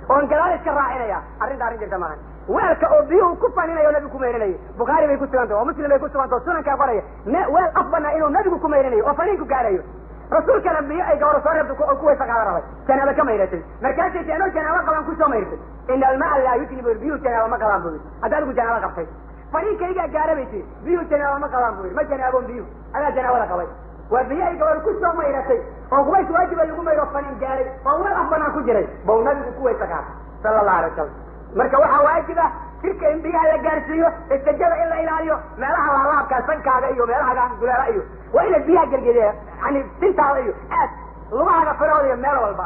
oon gadaal iska raacinaya. Arrinta arrin jirta maahan. Weelka oo biyuhu ku faninayo nabigu ku mayranayo Bukhaari bay ku sugantah oo Muslim bay ku sugantah oo sunankaa qoraya, weel af banaa inuu nabigu ku mayranayo oo faniinku gaarayo. Rasuulkana biyo ay gawro soo reebta ku waysa qaadan rabay, janaabo ka mayratay, markaasay ti anoo janaabo qaban kusoo mayrtay. Ina almaa laa yujnibu, biyuhu janaabo ma qabaan buu yidhi. Hadda adigu janaabo qabtay faniinkaygaa gaara bay tiri, biyuhu janaabo ma qabaan buu yidhi, ma janaaboon biyuhu, adaa janaabada qabay. Waa biyo ay gawar ku soo mayratay oo qubays waajiba lagu mayro faniin gaaray oo weel af banaan ku jiray bau nabigu ku waysa qaatay sala allahu alay wasalam. Marka waxaa waajib ah jirka in biyaha la gaarsiiyo, istajada in la ilaaliyo, meelaha laalaabkaa sankaaga iyo meelaha duleela iyo waa inaad biyaha gelgeliya, yani tintaada iyo aad lugahaaga firahooda iyo meel walba.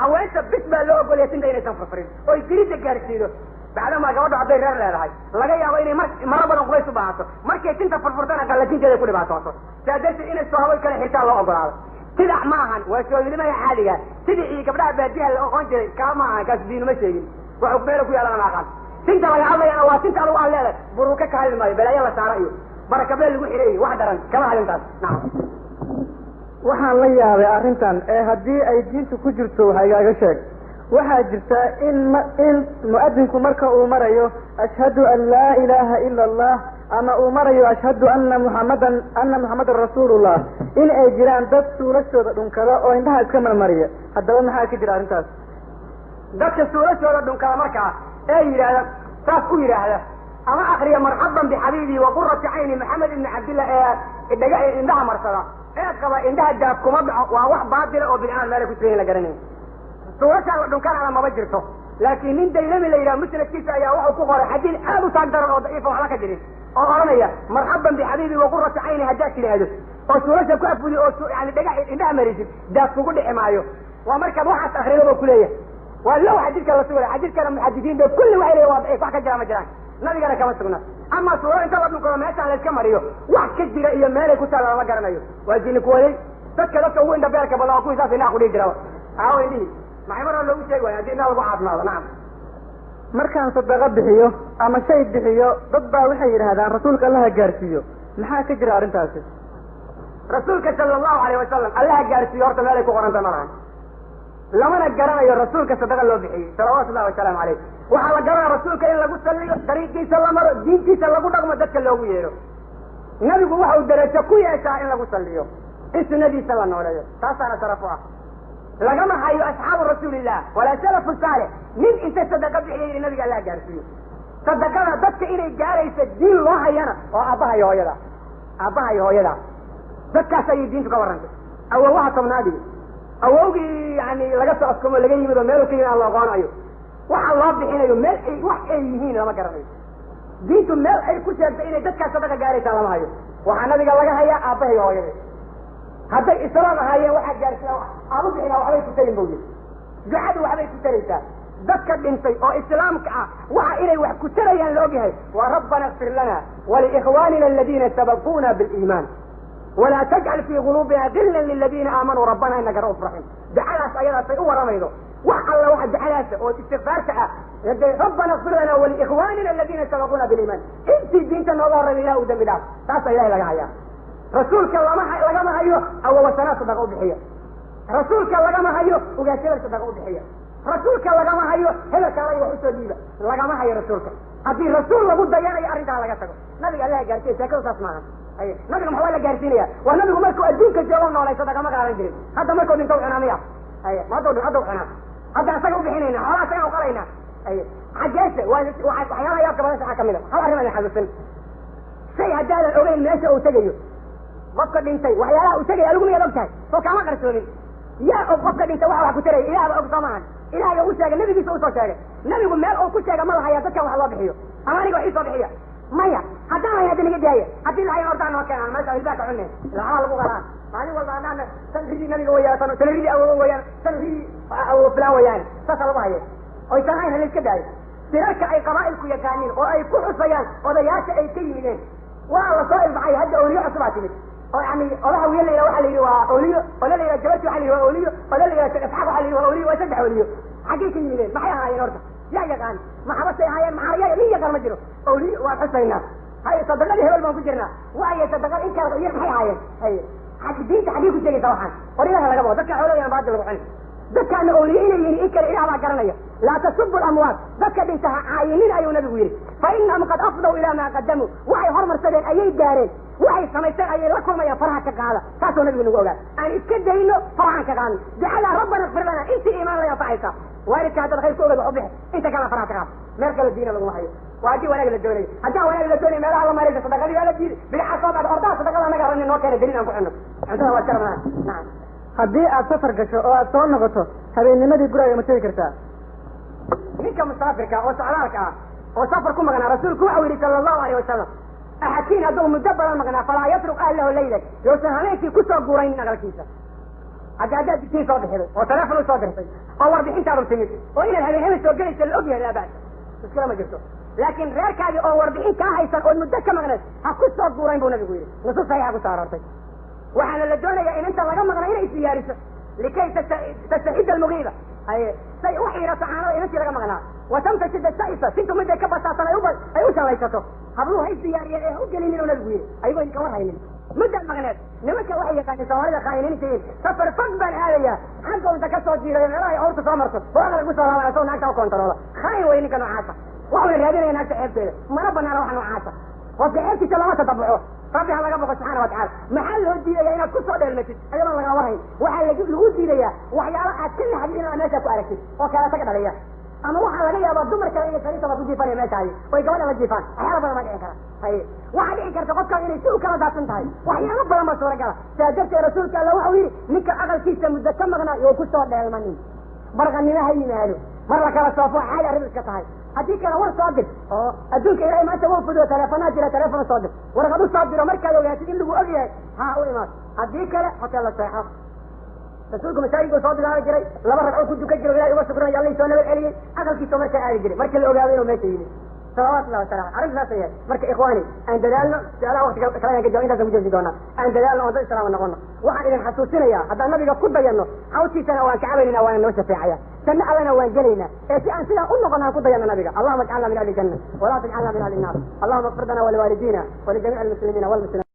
Haweenta bis baa loo ogolaya tinta inaysan furfurin oy jiridda gaarsiido, bacdamaa gabadho hadday reer leedahay laga yaabo inay maro badan qubays u baahato, markay tinta furfurtana qallajinteeda ku dhibaatooto. Saa darteed inay soohaboy kale xirtaan loo ogolaado. Sidac ma ahan, waa soomidnimada caadiga sidicii gabdhaha baadiyaha la oqon jiray kaa ma ahan, kaas diinuma sheegin, waxu meela ku yaalana ma aqaan. Tinta laga hadlayana waa tinta adugu aan leedahay, buruka ka hadli maayo, balaayo la saara iyo barakabeel lagu xiray iyo wax daran kama hadlintaas. Nacam. Waxaan la yaabay arrintan ee haddii ay diintu ku jirto wax igaaga sheeg. Waxaa jirta in in mu'adinku marka uu marayo ashhadu an laa ilaaha ila allah ama uu marayo ashhadu ana muxamadan ana muxamadan rasuulullah in ay jiraan dad suulashooda dhunkada oo indhaha iska marmariya. Haddaba maxaa ka jira arrintaas? Dadka suulashooda dhunkada markaa ee yidhaahda saas ku yidhaahda ama akriya marxaban bixabiibii wa qurati cayni Maxamed ibni Cabdillah ee dhaga indhaha marsada ee qaba indhaha daab kuma dhaco, waa wax baatila oo bidcaan meelay ku sugan la garanayo. Suulashaa la dhunkanana maba jirto, laakiin nin Daylami la yidhaha musnadkiisa ayaa wuxuu ku qoray xadiid aad u taag daran oo daciifa waxba ka jirin oo odhanaya marxaban bixabiibii wa qurati cayni haddaad tidhaahdo oo suulasha ku afudi oo yani dhaga indhaha marisid daab kugu dhici maayo. Waa markaad waxaas akrido buu kuleeyahay. Waa low xadiidka la sugaya, xadiidkana muxadisiin ba kulli waxay leeyihin waa daciif, wax ka jira ma jiraan, nabigana kama sugna. Ama suuro inta la dhunkado meeshaan la iska mariyo wax ka jira iyo meelay ku taala lama garanayo. Waa jini kuwaday dadka ugu indhabeelka badan oo kuwii saas indhaha kudhihi jiraba aawo indhihii maxay mar loogu sheegi waaya haddii indhaha lagu caafimaado. Nacam. Markaan sadaqo bixiyo ama shay bixiyo, dad baa waxay yidhaahdaan rasuulka Allaha gaarsiiyo. Maxaa ka jira arrintaasi? Rasuulka sala allahu alayh wasalam Allaha gaarsiiyo horta meelay ku qoranta ma lahan, lamana garanayo rasuulka sadaqa loo bixiyey salawaatu llahi wasalaamu caleyh. Waxaa la garanaya rasuulka in lagu salliyo, dariiqiisa la maro, diintiisa lagu dhaqmo, dadka loogu yeedho. Nabigu waxa uu darajo ku yeeshaa in lagu salliyo, in sunadiisa la nooleeyo, taasaana sharaf u ah. Lagama hayo asxaabu rasuulillah walaa salafu saalix nin inta sadaqa bixiya yidhi nabiga Allah gaarsiiyo. Sadaqada dadka inay gaaraysa diin loo hayana oo aabbaha iyo hooyada, aabbaha iyo hooyada, dadkaas ayay diintu ka warrantay. Awowaha tobnaadii, awowgii yani laga soo afkamo, laga yimid oo meel ka yimid aan la oqoonayo, waxa loo bixinayo meel ay wax ay yihiin lama garanayo. Diintu meel ay ku sheegtay inay dadkaas sadaqa gaaraysaa lama hayo. Waxaa nabiga laga hayaa aabbaha iyo hooyada hadday islaam ahaayeen waxaa gaarsiina aanu bixinaa waxbay ku tarin buu yidhi. Ducadu waxbay ku taraysaa dadka dhintay oo islaamka ah. Waxa inay wax ku tarayaan la ogyahay waa rabbana ikfir lana waliikhwanina aladiina sabaquuna biliimaan walaa tajcal fii quluubina gillan liladiina aamanuu rabbana inaka ra'uuf raxiim. Ducadaas ayadaasay u warramaydo wax alla waxa ducadaasa oo istikfaarta ah hadee rabbana ikfir lana waliikhwanina aladiina sabaquuna biliimaan, intii diinta nooga horreyda ilah u dambi dhaaf, taasa ilahay laga hayaa. Rasuulka lama lagama hayo awowasanaa sadaqa u bixiya, rasuulka lagama hayo ugaas hebel sadaqa u bixiya, rasuulka lagama hayo hebelka alay wax usoo dhiiba, lagama hayo rasuulka. Haddii rasuul lagu dayanayo arrintaa laga tago, nabiga Allaha gaarsiiya sheekadu saas maaha. Haye, nabiga maxaa la gaarsiinaya? War nabigu markuu adduunka joogo noolay sadaqa ma qaadan jirin. Hadda markuu dhinto cunaa miya? Haye, ma hadda hadda cunaa? Hadda asaga u bixinayna xoolaha, asaga u qalayna. Haye, xaggeese waa waxyaalaha yaabka badan waxaa kamid a hal arrin aan xasuusin. Shay haddaadan ogeyn meesha uu tegayo qofka dhintay, waxyaalaha uu tegaya adigu miyaad og tahay? Soo kaama qarsoomin. Yaa og qofka dhintay waxa wax ku taraya? Ilaahba og, soo maahan? Ilahay u sheegay, nabigiisa usoo sheegay. Nabigu meel uu ku sheega ma lahaya dadkan wax loo bixiyo ama aniga wax iisoo bixiya? Maya. Haddaan lahayn hadda naga daaya, haddii lahayn ordaan noo keenaan meesha hilbaa ka cunne laxaa lagu qalaa maalin walba. Haddaan tan ridii nabiga wayaan, tan ridii awowo wayaan, tan ridii awowo filaan wayaan, saasaa lagu haya oysan hayn hala iska daayo. Sirarka ay qabaa'ilku yaqaaniin oo ay ku xusayaan odayaasha ay ka yimideen waa la soo ilbaxay. Hadda awliyo cusubaa timid oo yani odaha wiil la yidhaha waxa la yidhi waa awliyo, oda la yidhaha jabarti waxa la yidhi waa awliyo, oda la yidhaha Sheekh Isxaaq waxa la yidhi waa awliyo. Waa saddex awliyo. Xaggay ka yimideen? Maxay ahaayeen horta? Yaa yaqaan? Maxabasay ahaayeen? Maxaa nin yaqaan ma jiro. Awliyo waan xusaynaa, hay sadaqadii hebel baan ku jirnaa, waayo sadaqad in kala yar maxay ahaayeen? Hay xag diinta xaggay ku sheegaysaa waxaan? War ilaha laga bao dadka xoolahooda baadil lagu cuni. Dadkaana awliye inay yihiin in kale ilaah baa garanaya. Laa tasubu lamwaat, dadka dhinta ha caayinin ayuu nabigu yidhi, fa inahum qad afdaw ilaa maa qadamuu, waxay hormarsadeen ayay gaareen, waxay samaysteen ayay la kulmayaan. Faraha ka qaada, saasuu nabigu nagu ogaa. Aan iska dayno, farahaan ka qaadno. Ducada rabbana ikfir lana intii iimaan la anfacaysa. Waalidka haddaad khayr ku ogaad wax u bixi, inta kalena faraha ka qaad. Meel kale diina laguma hayo. Waa haddii wanaag la doonayo. Haddaan wanaag la doonayo meelaha la maraysa sadaqadii waa la diiday, bidca soo baxda. Ordaha sadaqada anaga rabni noo keena daliil aan ku cunno cuntada waa iska rabnaa. Nacam. Haddii aad safar gasho oo aad soo noqoto habeennimadii, guraaga ma tegi kartaa? Ninka musaafirka oo socdaalka ah oo safar ku maqnaa, rasuulku waxau yidhi sala allahu alayh wasalam, axadkiin hadduu muddo badan maqnaa, falaa yatruk ahlahu laylan, yousan habeenkii kusoo guuraynin aqalkiisa. Hadda haddaad digtiin soo bixiday oo teleefon u soo dirtay oo warbixintaadu timid oo inaad habeen hebel soo gelaysa la ogyahay, laa ba'sa, muskila ma jirto. Laakiin reerkaagii oo warbixin kaa haysan ood muddo ka maqnayd ha ku soo guurayn buu nabigu yidhi. Nusuus saxiixa ku soo aroortay. Waxaana la doonayaa in inta laga maqnaa inay isdiyaariso likay tastaxida almugiiba, haye, say u xiirato caanada inantii laga maqnaa, watamtashida sa'ifa, sintu miday ka basaatan ay u shallaysato. Habluhu ha isdiyaariyeen ee ha u gelinin oo nabigu yidhi ayagoo idinka war haynin muddaad maqneed. Nimanka waxay yaqaaneen soomaalida khaa'iniinta yihiin, safar fog baan aadayaa, xagga inta ka soo jiirayo meelaha ay awrta soo marto oo aqal ku soo laaban asagoo naagta u kontaroola. Khaa'in way ninka noocaasa, waxuna raadinaya naagta ceebteeda. Mana banaana waxa noocaasa, qofka ceebtiisa lama tatabuco. Rabbi ha laga boqo subxaana wa tacala. Maxaa loo diidaya inaad ku soo dheelmatid ayadoon lagaa warhayn? Waxaa lagu diidayaa waxyaalo aad ka naxdid inaad meesha ku aragtid oo kala taga dhaliya, ama waxaa laga yaabaa dumar kale inay sariirtaba ku jiifanaya meesha haye oy gabadha la jiifaan. Waxyaalo badan baa dhici kara. Haye, waxaa dhici karta qofkaan inay si u kala daadsan tahay. Waxyaalo badan baa suuragala. Sidaa darteed rasuulka alla waxau yidhi ninka aqalkiisa muddo ka maqnaa yoo ku soo dheelmanin, barqanimo ha yimaado, mar la kala soofo, caadi arrin iska tahay. Haddii kale war soo dir oo adduunka ilaahay maanta wau fudo, teleefanaa jira, teleefon soo dir, warqad u soo diro. Markaad ogaatid in lagu og yahay ha u imaad, haddii kale hotel la seexo. Rasuulku masaajidku soo bilaabi jiray, laba ragco ku dukan jiro, ilahay uga shukrinaya alla soo nabad celiyey. Aqalkiisa markaa aadi jiray markii la ogaado inuu meesha yimid salawatullahi wasalam. Arrinta saas yahay. Marka ikhwaani, aan dadaalno. Su-aalaha waqti kale ayaan ka jawaab, intaasaan ku jooji doonaa. Aan dadaalno oon dad islaama noqono. Waxaan idin xasuusinayaa haddaan nabiga ku dayanno xawdkiisana waan kacabaynayna, waana noo shafeecaya. Janno allana waan gelaynaa. Ee si aan sidaa u noqon aan ku dayano nabiga. Allahuma ajcalna min ahli janna walaa tajcalna min ahli nnaar. Allahuma اغfir lana waliwaalidiina walijamiici almuslimiina walmuslimaat.